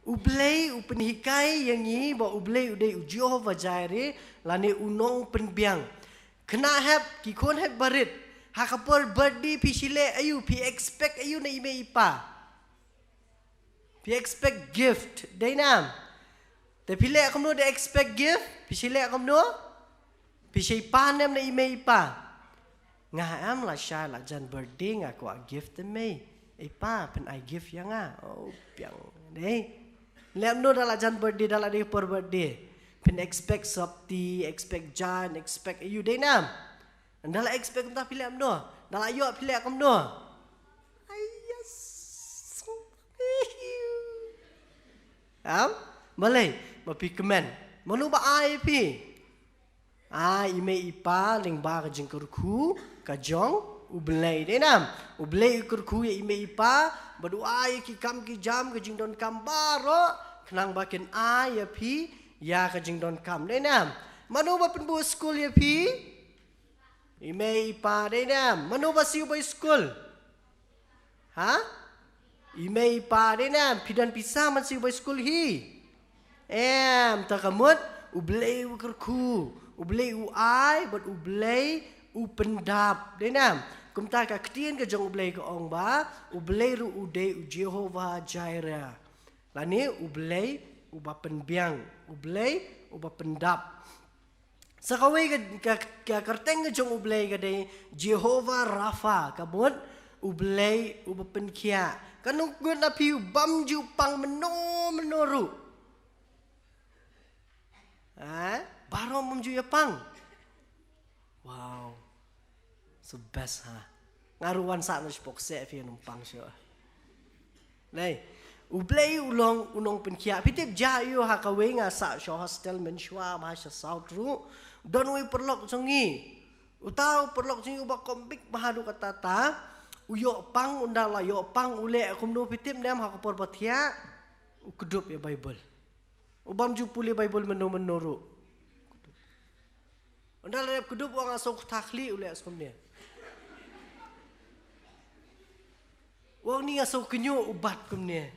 U Blei u pynhikai ïa ngi ba U Blei u dei u Jehovah Jireh, lane u nongpynbiang. Khynnah hep, ki khun hep barit, ha ka por birthday phi shim leh aïu, phi expect aïu na i mei i pa? Phi expect gift, dei ne em? Te phi leh kumno da expect gift? Phi shim leh kumno? Phi shim pan em na i mei i pa? Nga em, lashai la jan birthday nga kwah gift, te mei i pa pynai gift ïa nga. Oh, biang. Dei? Leh kumno da la jan birthday, da la dei por birthday? Phin expect sopti, expect jan, expect aïu, dei ne em? Ynda la expect kumta phi leh kumno? Da la ïoh phi leh kumno? Ai, yes. Am? Balei? Ba phi kmen. Mano ba ai ïa phi? Ai, i mei i pa lyngba ka jingkyrkhu ka jong U Blei, dei nam? U Blei u kyrkhu ïa i mei i pa bad u ai ïa ki kam ki jam, ka jingdonkam baroh, khnang ba kin ai ïa phi ïa ka jingdonkam, dei nam? Mano ba pynbun skul ïa phi? I mei i pa, dei nam? Mano ba siew bai skul? Ha? I mei i pa, dei nam? Phi don pisa ban siew bai skul hi? Em, ta ka mut, U Blei u kyrkhu, U Blei u ai bad U Blei u pyndap, dei nam? Kumta ka ktien ka jong U Blei ka ong ba U Blei ruh u dei U Jehovah Jireh, lane U Blei uba pynbiang, U Blei uba pyndap. Sa kawei ka, ka, ka kyrteng ka jong U Blei ka dei Jehovah Rapha, ka mut U Blei uba pynkhiah. Ka nukngut na phi u bym ju pang mynno mynno ruh. Ha? Baroh bym ju ïa pang. Wow. So best, ha. Nga ruh wan sah na shipok seh phi num pang shuh. Nei, U Blei u long u nongpynkhiah. Phi tip, jia ïa u, ha kawei nga sah sha hostel mynshuwa ba sha South ruh, don uwei u paralok jong ngi. Uta u paralok jong ngi uba kombit ba haduh katta ta. U ïoh pang, ynda la ïoh pang u leh kumno phi tip, nem? Ha ka por ba thiah u kdup ïa Baibl. U bym ju pule Baibl mynno mynno ruh. Ynda la dep kdup, u ong nga sngew kthah khlieh, u leh kumne. U ong ni nga sngew kynñiuh, u bat kumne.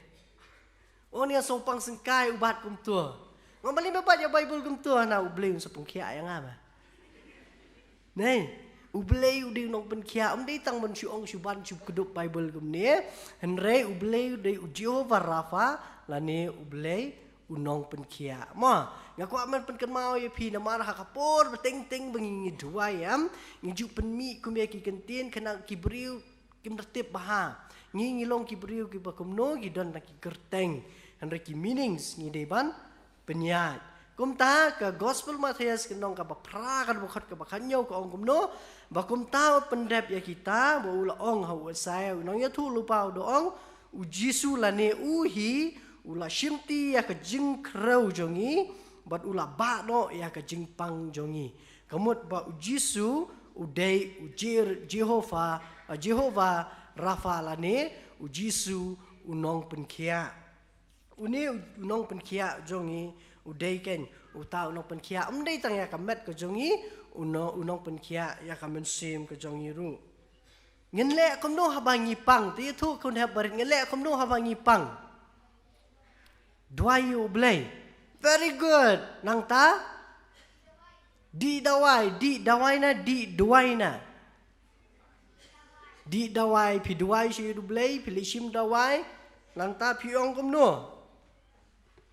U ong ni nga sngew pang syngkai, u bat kumto. Nga ong balei me bat ïa Baibl kumto, hana U Blei un sa pynkhiah ïa nga ma. Nei, U Blei u dei u nongpynkhiah, um dei tang ban shu ong shu ban shu kdup Baibl kumne. Hynrei U Blei u dei U Jehovah Rapha, lane U Blei u nongpynkhiah. Mo, nga kwah ban pynkynmaw ïa phi namar ha ka por ba teng teng ba ngi ngi duwai, em, ngi ju pynmih kum ïa ki kyntien, khnang ki briew kim da tip ba ha ngi ngi long ki briew kiba kumno, ki don na ki kyrteng. Hynrei ki meanings ngi dei ban pynïaid. Kumta ka Gospel Mathaios ka lynnong kaba phra, ka dkhot kaba khathynñiew ka ong kumno, ba kumta u pyndep ïa kita, ba u la ong ha u Isaiah u nongïathuhlypa, u da ong, U Jisu lane u hi u la shimti ïa ka jingkhrew jong ngi bad u la bah noh ïa ka jingpang jong ngi. Ka mut ba U Jisu u dei U Jer-, Jehovah, uh, Jehovah Rapha lane U Jisu u nongpynkhiah. Une u nongpynkhiah jong ngi u dei kein uta u nongpynkhiah, um dei tang ïa ka met ka jong ngi, u no-, u nongpynkhiah ïa ka mynsiem ka jong ngi ruh. Ngin leh kumno haba ngi pang? Te ïathuh khun hep barit, ngin leh kumno haba ngi pang? Duwai ïa U Blei. Very good. Nangta dih dawai, dih dawai na, dih duwai na. Dih dawai, phi duwai sha U Blei, phi leit shim dawai. Nangta phi ong kumno?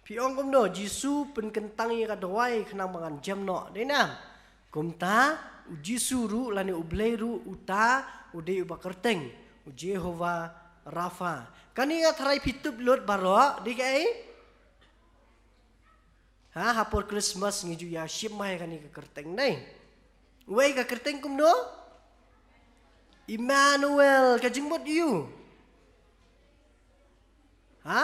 Phi ong kumno? Jisu pynkyntang ïa ka dawai khnang ba ngan jem noh, dei nam? Kumta U Jisu ruh lane U Blei ruh uta u dei uba kyrteng, U Jehovah Rapha. Kane nga tharai phi tip lut baroh, dei kaei? Ha, ha por Christmas ngi ju ïa shim mai kane ka kyrteng, dei. Wei ka kyrteng kumno? Emmanuel, ka jingmut ïa u. Ha?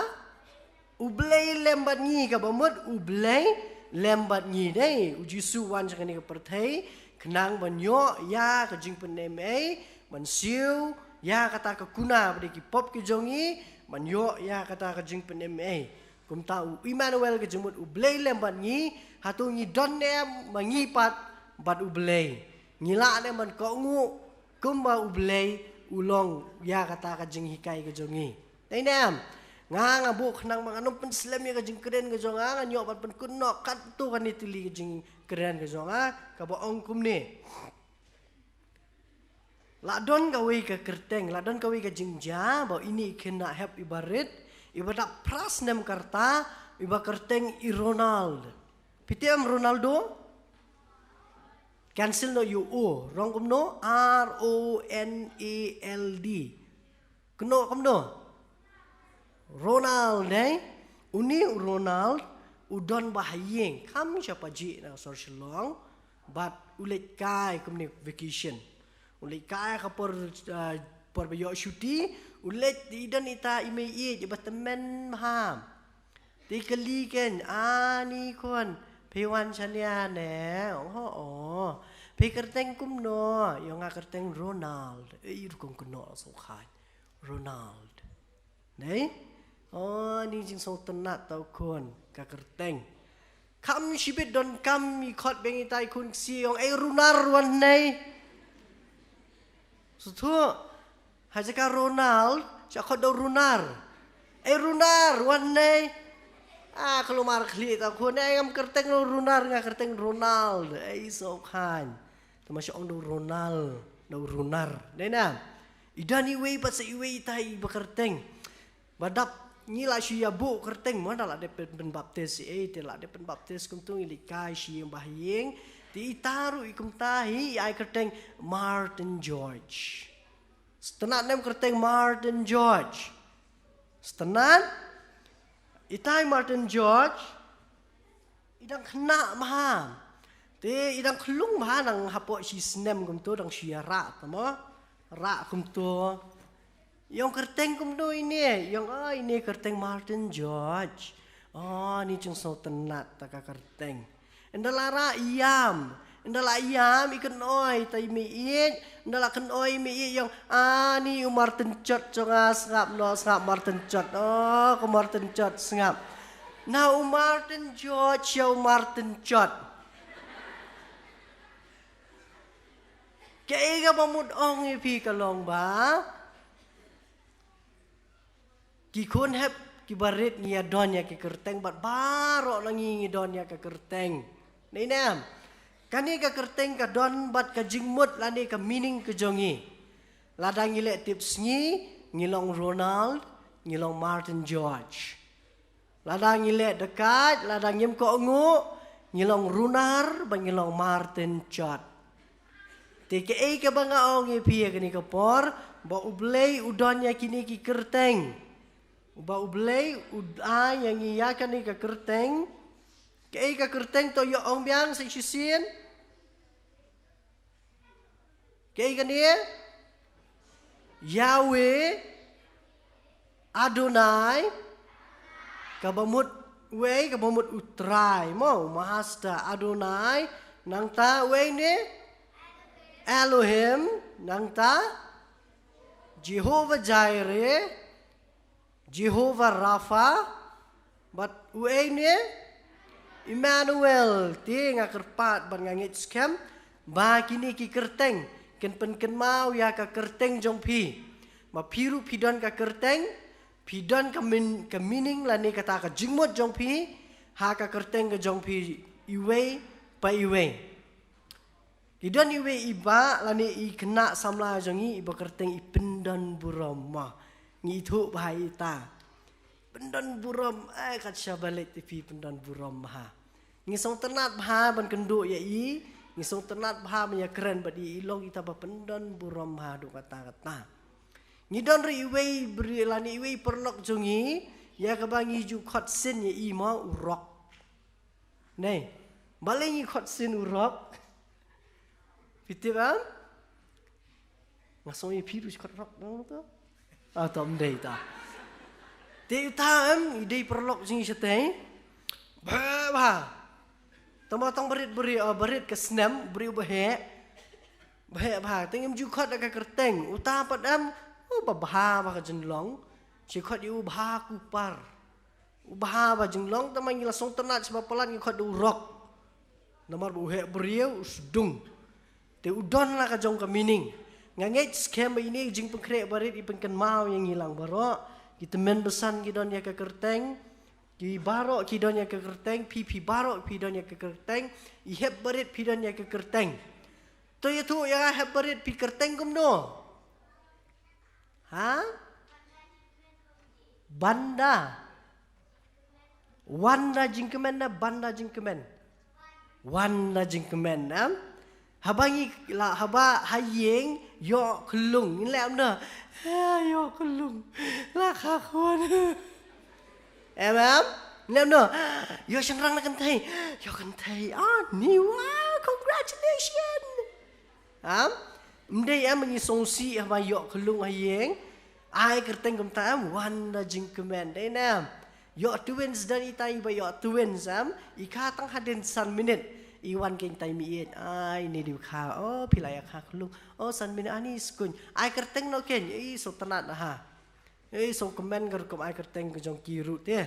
U Blei lem bad ngi, kaba mut U Blei lem bad ngi, dei. U Jisu wan sha kane ka pyrthei khnang ban ïoh ïa ka jingpynim ei, ban siew ïa kata ka kuna ba dei ki pop ki jong ngi, ban ïoh ïa kata ka jingpynim ei. Kumta u Emmanuel ka jingmut U Blei lem bad ngi. Hato ngi don ne em ma ngi pat bad U Blei? Ngi lah ne em ban kohnguh kumba U Blei u long ïa kata ka jinghikai ka jong ngi? Dei ne em? Nga, nga buh khnang ba ngan ym pynslem ïa ka jingkren ka jong nga, ngan ïoh ban pynkut noh katto katne tylli ka jingkren ka jong nga, kaba ong kumne. La don kawei ka kyrteng, la don kawei ka jingjia ba ine i khynnah hep iba rit, iba dap phra snem ka rta, iba kyrteng i Ronald. Phi tip em Ronaldo? Cancel noh ïa u O, rong kumno? R O N A L D. Kynnoh kumno? Ronald, dei? Une u Ronald u don ba ha ïing, kham sha pajih na sor Shillong, bad u leit kai kumne vacation. U leit kai ka por, ah, por ba ïoh shuti, u leit, i don ita i mei ïeit ba tymmen bha. Te i kylli kein, "Ani khun, phi wan shane ne?" "Ong ho o." "Phi kyrteng kumno?" "Ïa nga kyrteng Ronald." "Ei, rukom kynnoh sngewkhan. Ronald." Nei? O, ni jingsngewtynnat ta u khun, ka kyrteng. Kham shibit donkam i khot biang ita i khun ksiew, ong, "Ei Runar, wan nei." Sngewthuh. Ha jaka Ronald, sha khot da u Runar. "Ei Runar, wan nei." Ah, ka lum ar khlieh ta u khun, "Ei, ngam kyrteng Runar, nga kyrteng Ronald." Ei, sngewkhan. Te ma shu ong da u Ronald, da u Runar. Dei na. I don iwei pat sa iwei ita i ba kyrteng. Ba dap ngi la shu ïa buh kyrteng mo, da la dep pynbaptis, eh, te la dep pynbaptis kumtu ngi leit kai sha ïing ba ha ïing. Te ita ruh i kumta hi i ai kyrteng Martin George. Sngewtynnat ne em kyrteng Martin George? Sngewtynnat? Ita i Martin George i dang khynnah bha. Te i dang khlung bha, nang hapoh shi snem kumto dang shu ïa rah ta mo. Rah kumto. I ong, "Kyrteng kumno ine?" I ong, "O, ine kyrteng Martin George." O, ni jingsngewtynnat ta ka kyrteng. Ynda la rah i ïam. Ynda la ïam i kynoi ta i mei ïeit. Ynda la kynoi i mei ïeit i ong, "Ani u Martin Chot jong nga, sngap noh, sngap Martin Chot. O, ko Martin Chot, sngap." Na u Martin George ïa u Martin Chot. Kaei kaba mut ong ïa phi ka long ba ki khun hep ki barit ngi ïa don ïa ki kyrteng bad baroh na ngi ngi don ïa ka kyrteng. Nei ne em? Kane ka kyrteng ka don bad ka jingmut lane ka meaning ka jong ngi. Lada ngi leh tipsngi, ngi long Ronald, ngi long Martin George. Lada ngi leh dakaid, lada ngim kohnguh, ngi long Runar, bad ngi long Martin Chot. Te kaei kaba nga ong ïa phi ïa kane ka por, ba U Blei u don ïa kine ki kyrteng. Ba U Blei u ai ïa ngi ïa kane ka kyrteng. Kaei ka kyrteng to ïa ong biang sa shisien. Kaei kane? Yahweh, Adonai, kaba mut uei, kaba mut u Trai, mo, u Master, Adonai, nangta uei ne? Elohim, nangta Jehovah Jireh, Jehovah Rapha, bad uei ne? Emmanuel. Te nga kyrpad bad nga ngeit skhem ba kine ki kyrteng kin pynkynmaw ïa ka kyrteng jong phi. Ba phi ruh phi don ka kyrteng, phi don ka min-, ka meaning lane kata ka jingmut jong phi ha ka kyrteng ka jong phi iwei pa iwei. Ki don iwei i bah lane i khynnah samla jong ngi iba kyrteng i Pyndonburom, mo. Ngi ithuh bha ïa ita. Pyndonburom, eh, kat shaba leit te phi Pyndonburom bha. Ngi sngewtynnat bha ban kynduh ïa i, ngi sngewtynnat bha ban ïakren bad i, i long ita ba pyndonburom bha haduh katta katta. Ngi don ruh iwei briew lane iwei paralok jong ngi, ïa kaba ngi ju khot sien ïa i, mo, u Rok. Nei, balei ngi khot sien u Rok? Phi tip em? Nga sngew ïa phi ruh khot Rok dang to. Ah, to ym dei ta. Te uta em, i dei paralok jong ngi shatei. Bha, bha. Tang ba tang barit, barit, ah, barit ka snem, briew ba heh. Ba heh bha. Te ngim ju khot da ka kyrteng. Uta pat em, oh, ba bha, bha ka jinglong. Shi khot ïa u Bha Kupar. U bha ba jinglong, tang ba ngi la sngewtynnat shaba palat ngi khot da u Rok. Namar ba u heh briew, u sdung. Te u don la ka jong ka meaning. Nga ngeit skhem ba ine i jingpynkhreh barit i pynkynmaw ïa ngi lang baroh. Ki tymmen basan ki don ïa ka kyrteng. Ki baroh ki don ïa ka kyrteng, phi, phi baroh phi don ïa ka kyrteng. I hep barit phi don ïa ka kyrteng. To ïathuh ïa nga, hep barit phi kyrteng kumno? Ha? Banda. Wanda jingkmen ne Banda jingkmen? Wanda jingkmen, em? Haba ngi la, haba ha ïing ïoh khyllung, ngin leh kumno? Ha, ïoh khyllung. La kha khun. Em, em? Ngin leh kumno? Ïoh shynrang la kynthei. Ïoh kynthei. Ah, ni, wow, congratulations. Em? Ym dei em ngi sngewsih haba ïoh khyllung ha ïing. Ai kyrteng kumta em, wan da jingkmen, dei ne em. Ïoh twins, don itai ba ïoh twins em, i kha tang hadien san minit. I wan keiñ tai miet, ai ne di kha, o phi la ïa kha khyllung. O san minit ani skuñ. Ai kyrteng noh keiñ, i sngewtynnat ha. I sngewkmen ka rukom ai kyrteng ka jong ki ruh te.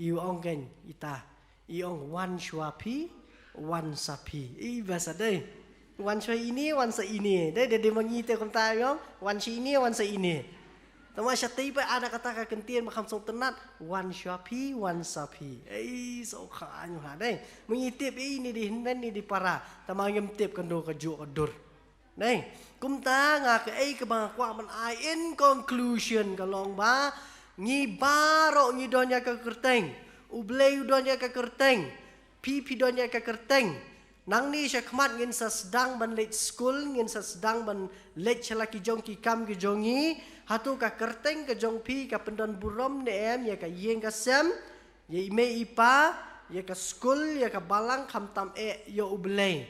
I ong keiñ ita. I ong wan shuwa phi, wan sa phi. I ba sa dei. Wan shuwa ine, wan sa ine. Dei, dei, dei ma ngi te kumta i ong wan shuwa ine, wan sa ine. Tangba shatei pat ada kata ka kyntien ba kham sngewtynnat, wan shuwa phi, wan sa phi. Ei, sngewkha nyu ha dei. Ma ngi tip ine dei hynmen, ine dei para. Tangba ngim tip ka dur ka juk ka dur. Dei, kumta nga kaei kaba nga kwah ban ai in conclusion ka long ba ngi baroh ngi don ïa ka kyrteng. U Blei u don ïa ka kyrteng. Phi phi don ïa ka kyrteng. Nangne shakhmat ngin sa sdang ban leit skul, ngin sa sdang ban leit sha la ki jong ki kam ki jong ngi. Hato ka kyrteng ka jong phi ka pyndon burom ne em ïa ka ïing ka sem, ïa i mei i pa, ïa ka skul, ïa ka balang, khamtam eh ïa U Blei.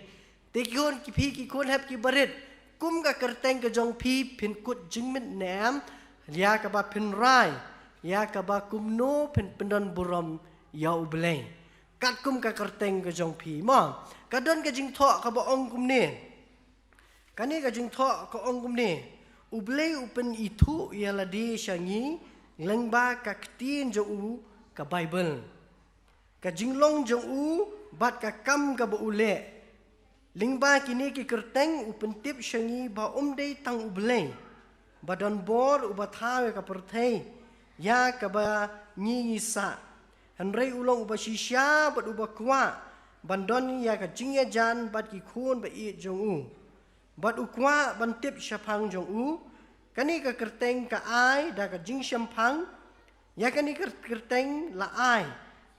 Te ki khun ki phi ki khun hep ki barit, kum ka kyrteng ka jong phi phin kut jingmut ne em ïa kaba phin rai, ïa kaba kumno phin pyndon burom ïa U Blei. Katkum ka kyrteng ka jong phi mo, ka don ka jingthoh kaba ong kumne. Kane ka jingthoh ka ong kumne. U Blei u pynithuh ïa lade sha ngi lyngba ka ktien jong u, ka Baibl, ka jinglong jong u bad ka kam kaba u leh. Lyngba kine ki kyrteng u pyntip sha ngi ba um dei tang U Blei ba don bor uba thaw ïa ka pyrthei ïa kaba ngi ngi sah. Hynrei u long uba shisha bad uba kwah ban don ïa ka jingïajan bad ki khun ba ïeit jong u. Bad u kwah ban tip shaphang jong u. Kane ka kyrteng ka ai da ka jingshemphang. Ïa kane ka kyrteng la ai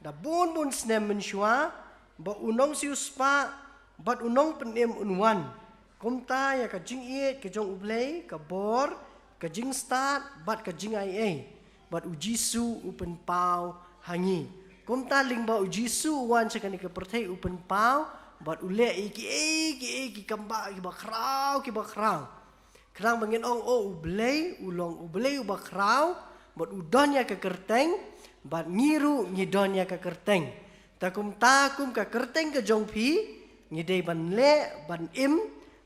da bun bun snem mynshuwa ba u nongsiewspah bad u nongpynim un wan. Kumta ïa ka jingïeit ka jong U Blei, ka bor, ka jingstad bad ka jingai ei. Bad U Jisu u pynpaw ha ngi. Kumta lyngba U Jisu u wan sha kane ka pyrthei u pynpaw bad u leh ïa kiei kiei ki kam ba kiba khraw kiba khraw. Khnang ba ngin ong, o, U Blei u long U Blei uba khraw bad u don ïa ka kyrteng bad ngi ruh ngi don ïa ka kyrteng. Te kumta kum ka kyrteng ka jong phi ngi dei ban leh ban im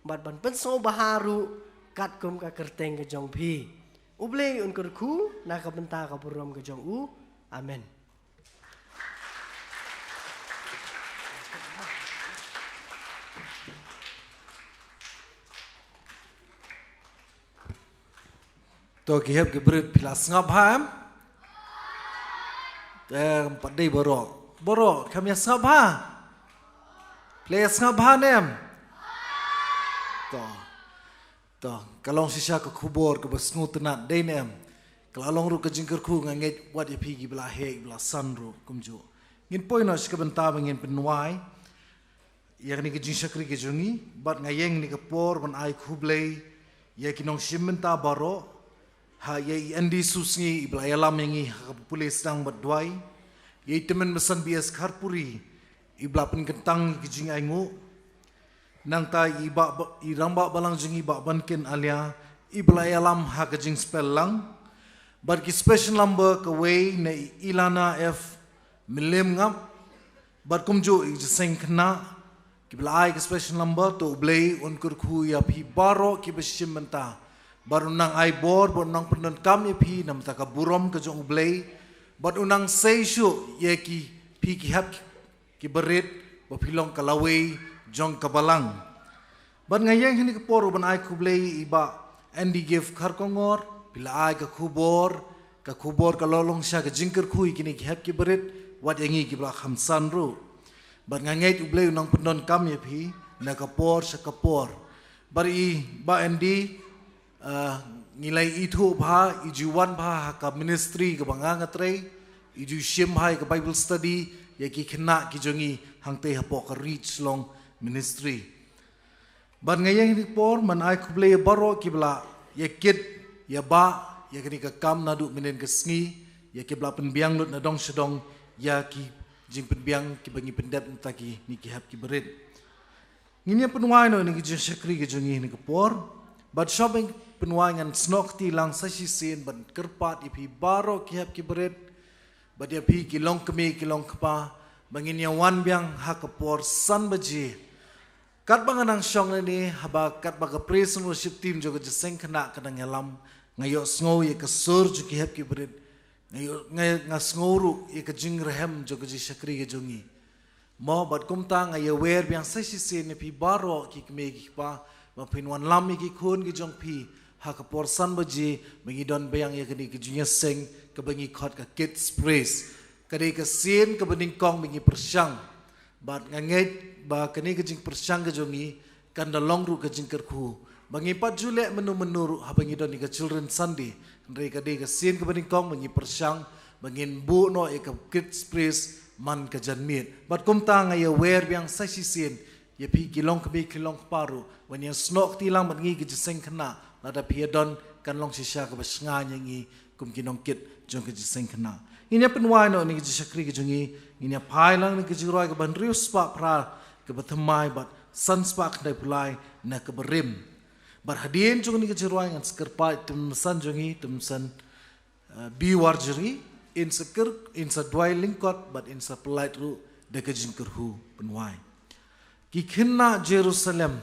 bad ban pynsngewbha ruh katkum ka kyrteng ka jong phi. U Blei un kyrkhu na ka bynta ka burom ka jong u. Amen. To ki hep ki barit, phi la sngap bha em? Te pat dei baroh. Baroh kham ïa sngap bha. Phi la ïa sngap bha ne em? To. To, ka long shisha ka khubor kaba sngewtynnat, dei ne em? Ka la long ruh ka jingkyrkhu, nga ngeit wat ïa phi kiba la heh kiba la san ruh kumjuh. Ngin poi noh sha ka bynta ba ngin pynwai ïa kane ka jingshakri ka jong ngi, bad nga ïeng kane ka por ban ai khublei ïa ki nongshim bynta baroh, ha ïa i Andy Susngi iba la ïalam ïa ngi ha kaba pule sdang bad duwai, ïa i Tymmen Basan B S Kharpuri iba la pynkyntang ïa ki jingainguh, nangta i bah, i rangbah balang jong ngi Bah Banken Alia iba la ïalam ha ka jingspell lang, bad ki special number kawei na i Ilana F Mylliemngap, bad kumjuh i Jingïaseng Khynnah kiba la ai ka special number. To U Blei un kyrkhu ïa phi baroh kiba shim bynta, bad un nang ai bor bad un nang pyndonkam ïa phi na bynta ka burom ka jong U Blei, bad un nang sei shuh ïa ki phi ki hep ki barit ba phi long ka lawei jong ka balang. Bad nga ïeng ha kane ka por ruh ban ai khublei ïa i Bah Andy Gift Kharkongor, phi la ai ka khubor, ka khubor ka la long sha ka jingkyrkhu ïa kine ki hep ki barit, wat ïa ngi kiba la kham san ruh. Bad nga ngeit U Blei u nang pyndonkam ïa phi na ka por sha ka por. Bad i Bah Andy, ah, ngi la ithuh bha, i ju wan bha ha ka ministry kaba nga nga trei, i ju shim bha ïa ka Bible study ïa ki khynnah ki jong ngi hangtei hapoh ka Reach Long Ministry. Bad nga ïeng ha kane ka por ban ai khublei ïa baroh kiba la ïa kit ïa bah ïa kane ka kam naduh mynhynnin ka sngi, ïa kiba la pynbiang lut na dong sha dong ïa ki jingpynbiang kiba ngi pyndep na bynta kine ki hep ki barit. Ngin ïa pynwai noh ïa kane ka jingshakri ka jong ngi ha kane ka por. Bad shwa ban pynwai ngan snoh kti lang sa shisien ban kyrpad ïa phi baroh ki hep ki barit, bad ïa phi ki longkmie ki longkpa, ba ngin ïa wan biang ha ka por san baje. Katba nga nang shong lane, haba katba ka praise and worship team jong ka jingïaseng khynnah ka nang ïalam, nga ïohsngew ïa ka sur jong ki hep ki barit, nga ïoh, nga, nga sngew ruh ïa ka jingrhem jong ka jingshakri ka jong ngi. Mo, bad kumta nga ïawer biang sa shisien ïa phi baroh ki kmie ki kpa, ba phin wanlam ïa ki khun ki jong phi ha ka por san baje, ba ngi don biang ïa kane ka jingïaseng kaba ngi khot ka Kids Praise. Ka dei ka sien kaba nyngkong ba ngi pyrshang. Bad nga ngeit ba kane ka jingpyrshang ka jong ngi kan da long ruh ka jingkyrkhu, ba ngim pat ju leh mynno mynno ruh haba ngi don ïa ka Children's Sunday. Hynrei ka dei ka sien kaba nyngkong ba ngi pyrshang ba ngin buh noh ïa ka Kids Praise man ka janmiet. Bad kumta nga ïawer biang sa shisien ïa phi ki longkmie ki longkpa ruh, ban ïa snoh kti lang bad ngi ka jingïaseng khynnah, lada phi ïa don, kan long shisha kaba shngaiñ ïa ngi kum ki nongkit jong ka jingïaseng khynnah. Ngin ïa pynwai noh ïa kane ka jingshakri ka jong ngi, ngin ïa phai lang ïa kane ka jingrwai kaba hynriew spah phra, kaba thymmai bad san spah khyndai phew lai na kaba rim. Bad hadien jong kane ka jingrwai ngan sa kyrpad ïa i tymmen basan jong ngi, i tymmen basan, eh, B. Warjri, in sa kyr, in sa duwai lyngkot bad in sa pyllait ruh da ka jingkyrkhu pynwai. Ki khynnah Jerusalem,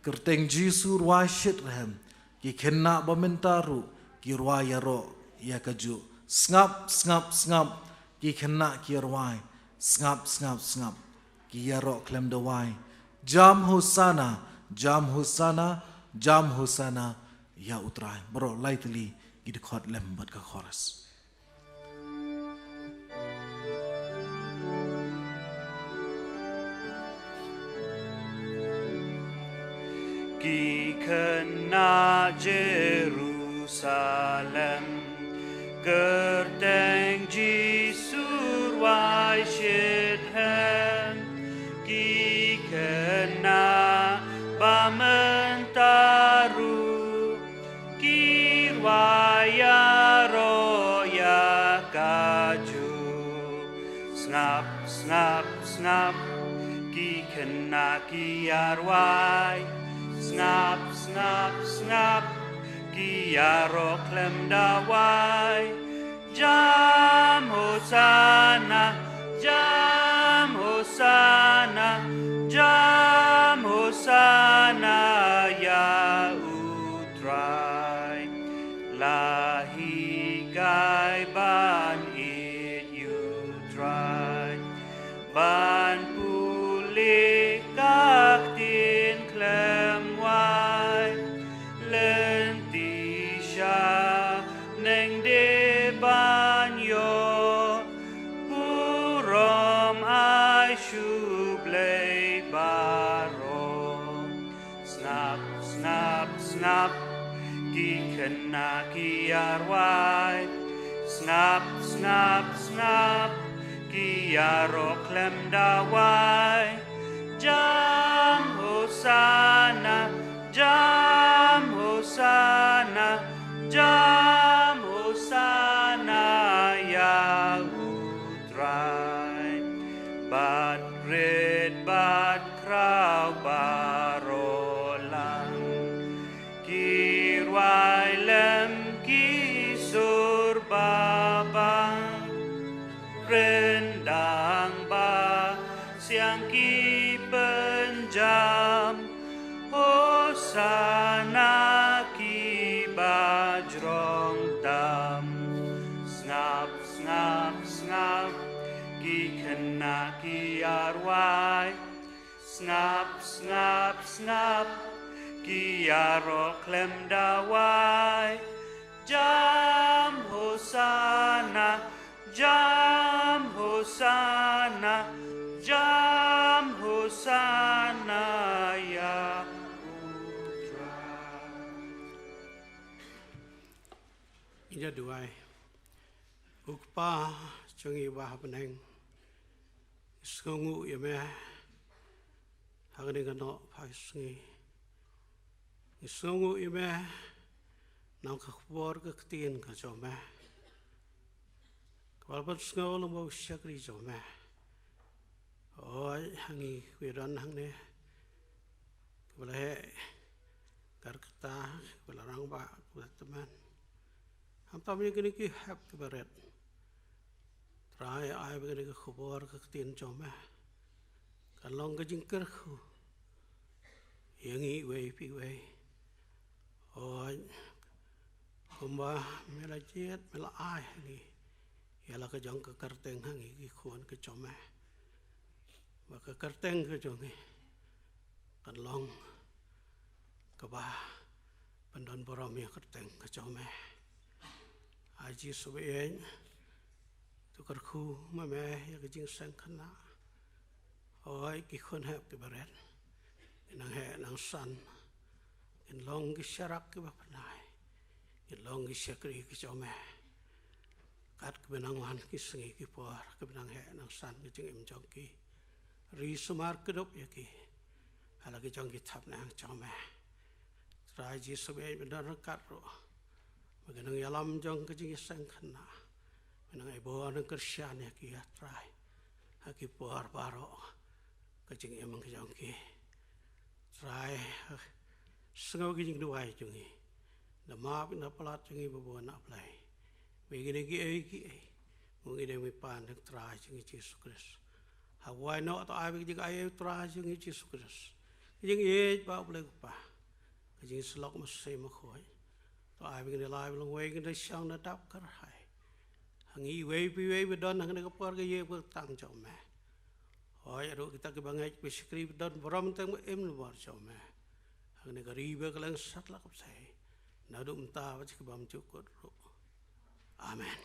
kyrteng Jisu rwai shitrhem. Ki khynnah ba mynta ruh ki rwai ïaroh ïa kajuh. Sngap, sngap, sngap, ki khynnah ki rwai. Sngap, sngap, sngap, ki ïaroh khlem da wai. Jam Hosana, jam Hosana, jam Hosana ïa U Trai. Baroh lai tylli ki dkhot lem bad ka chorus. Ki khynnah Jerusalem, kyrteng Jisu rwai shitrhem. Ki khynnah ba mynta ruh ki rwai ïaroh ïa kajuh. Sngap, sngap, sngap, ki khynnah ki ïa rwai. Sngap, sngap, sngap, ki ïaroh khlem da wai. Jam Hosana, jam Hosana, jam Hosana ïa U Trai. La hikai ban ïeit ïa U Trai, ban pule ka ktien khlem wai. Lynti sha neng dei ban ïoh burom ai sha U Blei baroh. Sngap, sngap, sngap, ki khynnah ki ïa rwai. Sngap, sngap, sngap, ki ïaroh khlem da wai. Jam Hosana, jam Hosana, jam Hosana ïa U Trai. Bad rit bad khraw baroh lang ki rwai lem ki sur babang. Ryndang ba siang ki pynjam, Hosana ki ba jrong tam. Sngap, sngap, sngap, ki khynnah ki ïa rwai. Sngap, sngap, sngap, ki ïaroh khlem da wai. Jam Hosana, jam Hosana, jam Hosana ïa U Trai. Ïa duwai. U Kpa jong ngi uba ha bneng, ngi sngewnguh ïa me ha kane ka noh pha ka sngi. Ngi sngewnguh ïa me na ka khubor ka ktien ka jong me, kaba la pynsngew lang ba u shakri jong me. Oi, ha ngi kaba don hangne, kaba la heh Kyrkhu ba la rangbah, kyrkhu tymmen. Khamtam ïa kine ki hep kiba rit, Trai, ai ba kane ka khubor ka ktien jong me kan long ka jingkyrkhu ïa ngi iwei pa iwei. Hooid, kumba me la jied, me la ai ha ngi ïa la ka jong ka kyrteng ha ngi ki khun ka jong me, ba ka kyrteng ka jong ngi kan long kaba pyndon burom ïa ka kyrteng ka jong me. Ai Jisu ba ïeit, to kyrkhu ma me ïa ka jingseng khynnah. Hooid, ki khun hep kiba rit kin nang heh nang san, kin long ki sharak kiba pynai, kin long ki shakri ki jong me. Kat kiba nang wan ki sngi ki por kiba nang heh nang san ka jingim jong ki, ri sumar kdup ïa ki ha la ki jong ki thapniang jong me. Trai Jisu ba ïeit, me don ryngkat ruh, me ka nongïalam jong ka jingïaseng khynnah, me nang ai bor nang kyrshan ïa ki, ïa Trai, ha ki por baroh ka jingim ka jong ki. Trai, sngew ki jingduwai jong ngi, da map na palat jong ngi ba bun, A Blei, ba kine kiei kiei ngi dang mih pan da ka Trai jong ngi Jisu Khrist. Ha wai noh, to ai ba ka jingai ïa u Trai jong ngi Jisu Khrist, ka jingïeit ba U Blei Kpa, ka jingsyllok masi makhuid, to ai ba kine lai ba long wei kin da shong da dap kyrhai ha ngi iwei pa iwei ba don ha kane ka por ka ïing ka tang jong me. Hooid, ruh kita kiba ngeit ba shakri ba don burom teng ba im lyngngoh jong me ha kane ka ri ba kylleng satlak bsei, naduh mynta bad sha ki bymjukut ruh. Amen.